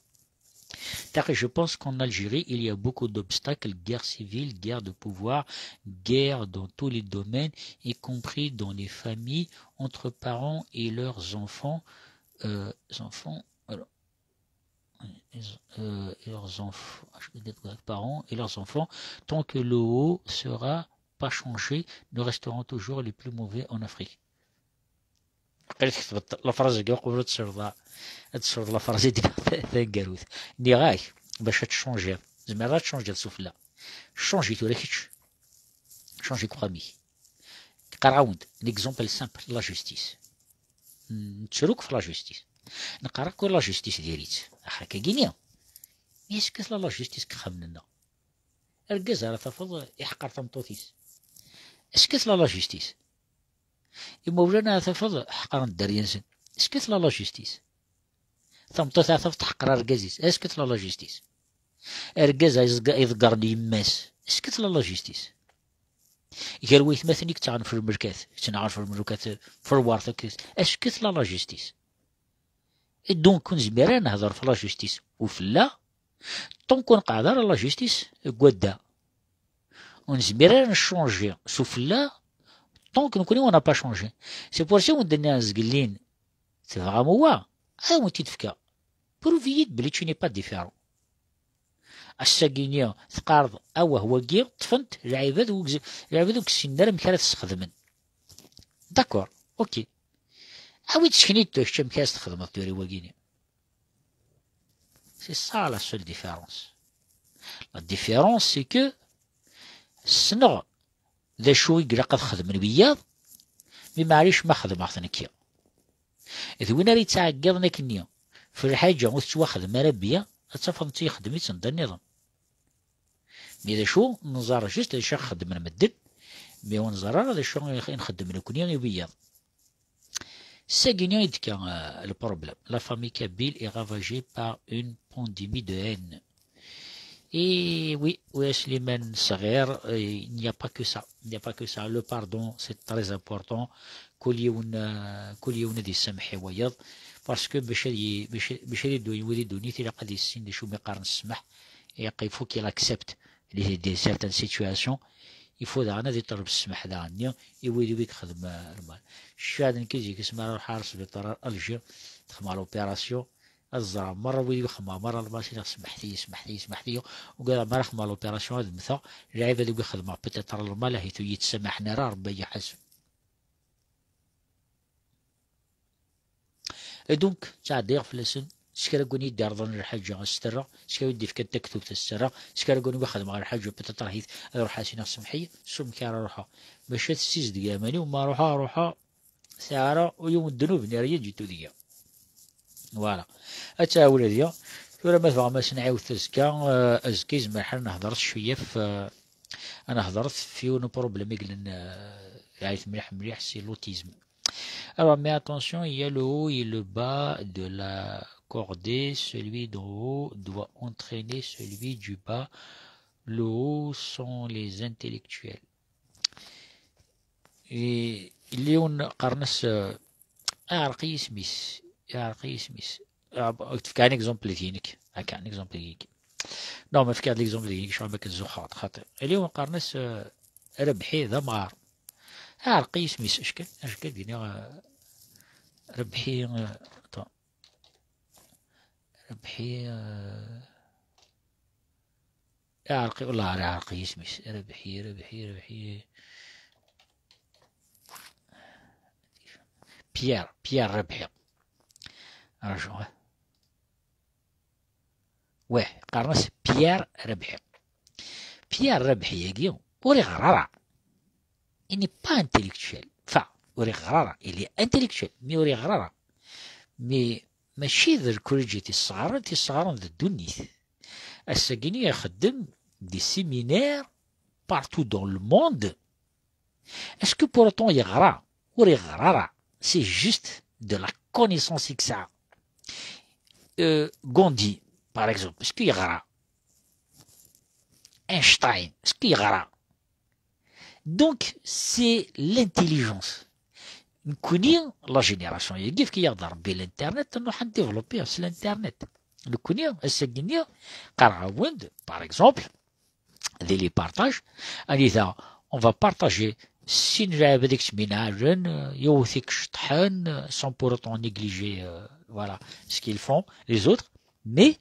Taqi, je pense qu'en Algérie, il y a beaucoup d'obstacles, guerre civile, guerre de pouvoir, guerre dans tous les domaines, y compris dans les familles, entre parents et leurs enfants, euh, enfants, alors, euh, et leurs enfants, parents et leurs enfants, tant que le haut sera pas changé, nous resterons toujours les plus mauvais en Afrique. Qil tketbeḍ la phrase-agi uqbel ad tesreḍ, ad tesreḍ la phrase-agi taneggarut. Nniɣ-ak bac ad tchangiḍ. Tzemreḍ ad tchangiḍ sufella. Changi tura kečč. Changi deg uxxam-ik. Qqareɣ-awen-d un exemple simple, la justice. Nettru akk f la justice. Neqqar akk la justice diri-tt. Aḥ, akkagini. Est-ce que tella la justice deg yixxamen-nneɣ? Argaz ara tafeḍ iḥqer tameṭṭut-is. Est-ce que tella la justice? Imawlan ara tafeḍ ḥeqren dderya-nsen. Est-ce que tella la justice? Tameṭṭut ara tafeḍ teḥqer argaz-is. Est-ce que tella la justice? Argaz ay iẓegg-, iḍeggren yemma-s. Est-ce que tella la justice? Gar waytmaten i yettnaɣen f lmelkat, yettnaɣen f lmelkat, f lwert, akked, est-ce que tella la justice? Et donc, ur nezmir ara ad nehder f la justice ufella, tant ur nqeɛɛed ara la justice deg wadda. Ur nezmir ara ad nchangi sufella, tant que nekkni on n'a pas changé. C'est pour ça wen-d-nniɣ zgellin, tebɣam wa, ad wen-t-id-fkeɣ. Prouve-iyi-d belli tu n'es pas différent. Ass-agi-nni teqqareḍ, awah, wagi ṭṭfen-t lɛibad ur gz-, lɛibad ur gessinen ara amek ara t-sxedmen. D'accord, ok. Awi-d sekni-d tura kečč amek ara s-txedmeḍ tura i wagini. C'est ça la seule différence. La différence, c'est que ssneɣ d acu i ilaq ad xedmen wiyaḍ, mi maɛlic ma xedmeɣ-t nekki. D win ara yettɛeggiḍen akkenni f lḥaǧa ur tettwaxdem ara bien, ad tafeḍ netta ixdem-itt anda nniḍen. Mi d acu, nẓer juste d acu i xeddmen medden, mi ur nẓer ara d acu i nxeddem nekkni i wiyaḍ. Sagi-nni i d-tekka, euh, le problème. La famille kabyle est ravagée par une pandémie de haine. Et oui, oui, Slimane Sager, euh, il n'y a pas que ça. Il n'y a pas que ça. Le pardon, c'est très important. Kul yiwen, euh, kul yiwen ad yessamḥ i wayeḍ. Parce que bac ad yi-, bac, bac ad iddu wid i ddunit, ilaq ad yissin d acu mi qqaren ssmaḥ. Et il faut qu'il accepte les, des certaines situations. Il faut daɣen ad iṭleb ssmaḥ daɣen-nni i wid i ixdem, euh, lmal. Cfiɣ-d nekk zik-is mi ara ruḥeɣ ar sbiṭar ar Alger, xedmeɣ l'opération, ad ẓreɣ merra wid i xedmeɣ merra lmal, s-iniɣ smeḥt-iyi, smeḥt-iyi, smeḥt-iyi. Ugadeɣ mi ara xedmeɣ l'opération ad mmteɣ, lɛibad i xedmeɣ peut-être lmal, ahat ur yi-ttsamḥen ara, Rebbi ad yi-ḥaseb. Et donc, ttɛeddiɣ fell-asen, s kra n win i d-iɛerḍen lḥaǧa, ad s-t-rreɣ, s kra i d-ifkan taktubt, ad s-t-rreɣ, s kra n win i xedmeɣ lḥaǧa, peut-être ahit ad ruḥeɣ as-iniɣ semmeḥ-iyi, s umek ara ruḥeɣ. Maca tessizdeg iman-iw, ma ruḥeɣ, ruḥeɣ, sɛiɣ ara yiwen n ddnub-nni ara yi-d-yettu deg-i. Voilà. Ad tɛawel ad ya. Tura ma tebɣam ad s-nɛiwed azekka, euh, azekka yezmer ḥal ad nehder cwiya f, euh, ad nehder f yiwen uproblem i yellan, euh, yeɛyet mliḥ mliḥ, c'est l'autisme. Alors, mais attention, il y a le haut et le bas de la cordée. Celui d'en haut doit entraîner celui du bas. Où sont les intellectuels? Yella yiwen qqaren-as, eh, iɛreq-iyi isem-is, iɛreq-iyi isem-is. Ah, tefka un exemple d yinek, akka un exemple d yinek. Non, ma fkiɣ-d l'exemple d yinek, ccɣel akken zuxxeɣ xaṭi. Yella yiwen qqaren-as, eh, Rebḥi d amɣar. Iɛreq-iyi isem-is, acu kan, acu kan d-iniɣ, eh, Rebḥi, eh, attends. Rebḥi, eh, Iɛreq, والله ur iɛreq yisem-is. Rebḥi, Rebḥi, Rebḥi. Pierre, Pierre Rebḥi. Rajo, eh. Wah, qqaren-as Pierre Rebḥi. Pierre Rebḥi-agi ur iɣer ara. Il n'est pas intellectuel. Enfin, ur iɣer ara. Il est intellectuel, mais ur iɣer ara. Mais mačči d lkuliǧ i t-isseɣren, t-isseɣren d ddunit. Ass-agi-nni ixeddem des séminaires partout dans le monde. Est-ce que pour autant yeɣra? Ur yeɣra ara. C'est juste de la connaissance i yesɛa. Euh, Gandhi, par exemple, est-ce que yeɣra? Einstein, est-ce que yeɣra? Donc, c'est l'intelligence. Nekkni, la génération-agi, yefka-yaɣ-d Rebbi l'internet, nruḥ ad développer s l'internet. Nekkni, ass-agi-nni, qqareɣ-awen-d, par exemple, des les partages, anida on va partager sin lɛibad i yettminɛalen, yiwet i iceṭṭḥen, sans pour autant négliger, euh, voilà, ce qu'ils font, les autres. Mais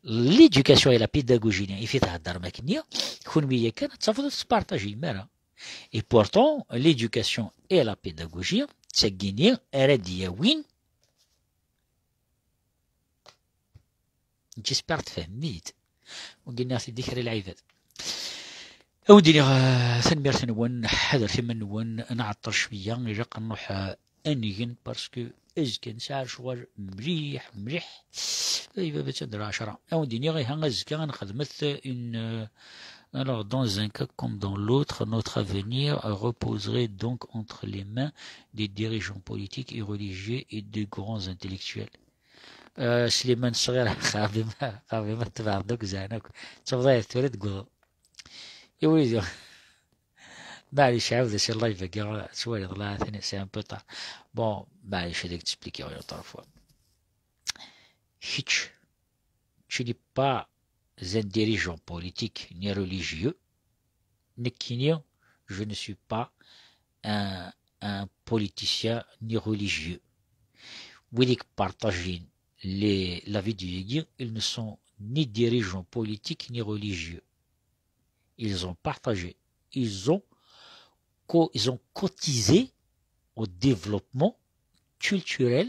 l'éducation et la pédagogie, il fait هضر ماكنيا، كون مية كان تصفض تسبارطاجي مالا. Et pourtant, l'éducation et la pédagogie, تسقيني أراد ياوين. J'espère تفهميت. وقلنا سيدي خير العباد. أودي، آه، ثنميرت نون، حذر ثمن نون، نعطر شوية، إلا قنروح، آه، أنيجن، parce que أزكى نسعى شغل مليح، مليح. إي بابا تندرى عشرة. أودي نيغي ها أزكى نخدمت إن، آه، alors, dans un cas comme dans l'autre, notre avenir reposerait donc entre les mains des dirigeants politiques et religieux et de grands intellectuels. آه، سليمان الصغير، خافي ما، خافي ما تبع دوك زانوك. تفضل ثورة تقول. يا وليدي. معليش، عاود سي اللايف كاع، شوية لا ثاني، c'est un peu tard. Bon، معليش، هذيك تسبليكي غير طرف. Hitch, tu n'es pas un dirigeant politique ni religieux. Nekkini, je ne suis pas un, un politicien ni religieux. Wid i ipartajin les, la vidéo-agi, ils ne sont ni dirigeants politiques ni religieux. Ils ont partagé, ils ont co-, ils ont cotisé au développement culturel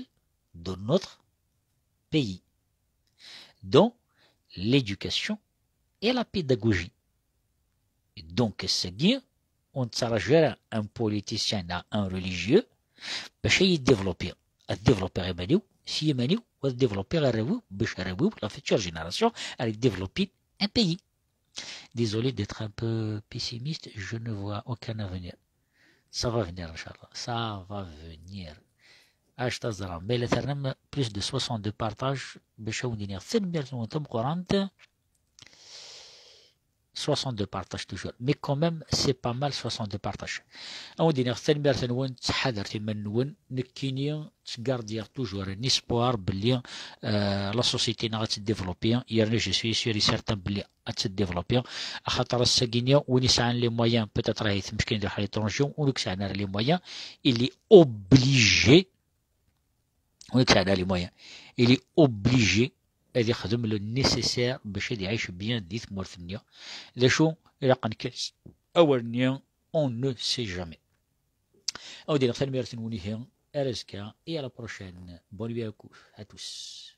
de notre pays, dans l'éducation et la pédagogie. Donc, c'est bien, on ne s'arrangera un politicien à un religieux, باش يديفلوبي، ديفلوبي غير مانيو، سي مانيو، وديفلوبي غير راويو، باش راويو la future génération، راك ديفلوبي un pays. Désolé d'être un peu pessimiste, je ne vois aucun avenir. Ça va venir, إن شاء الله. Ça va venir. اش تزرع؟ Mais la terme plus de soixante-deux partages, باش وني ثنميرت وانتم قرانت. Soixante-deux partages toujours. Mais quand même, c'est pas mal, soixante-deux partages. On dirait ثنميرت نون، تحذر ثمن نون، نكيني تقاردير toujours un espoir بلي، آه، la société نغا تديفلوبي، يرني je suis sûr et certain بلي غا تديفلوبي. اخاطر الساكينيا وين يسعان les moyens، peut-être راهي تمشكين ديال حالي ترونجيو، ولو كسعنا les moyens، il est obligé، وين يسعنا les moyens، il est obligé غادي يخدم le nécessaire باش غادي يعيش bien دي ثمورث النيا. ذا شو؟ الى قنكس اول نيا، on ne sait jamais. اودي نختار ميرثن ونيهي. ارزكا، et à la prochaine. Bonne nuit à tous.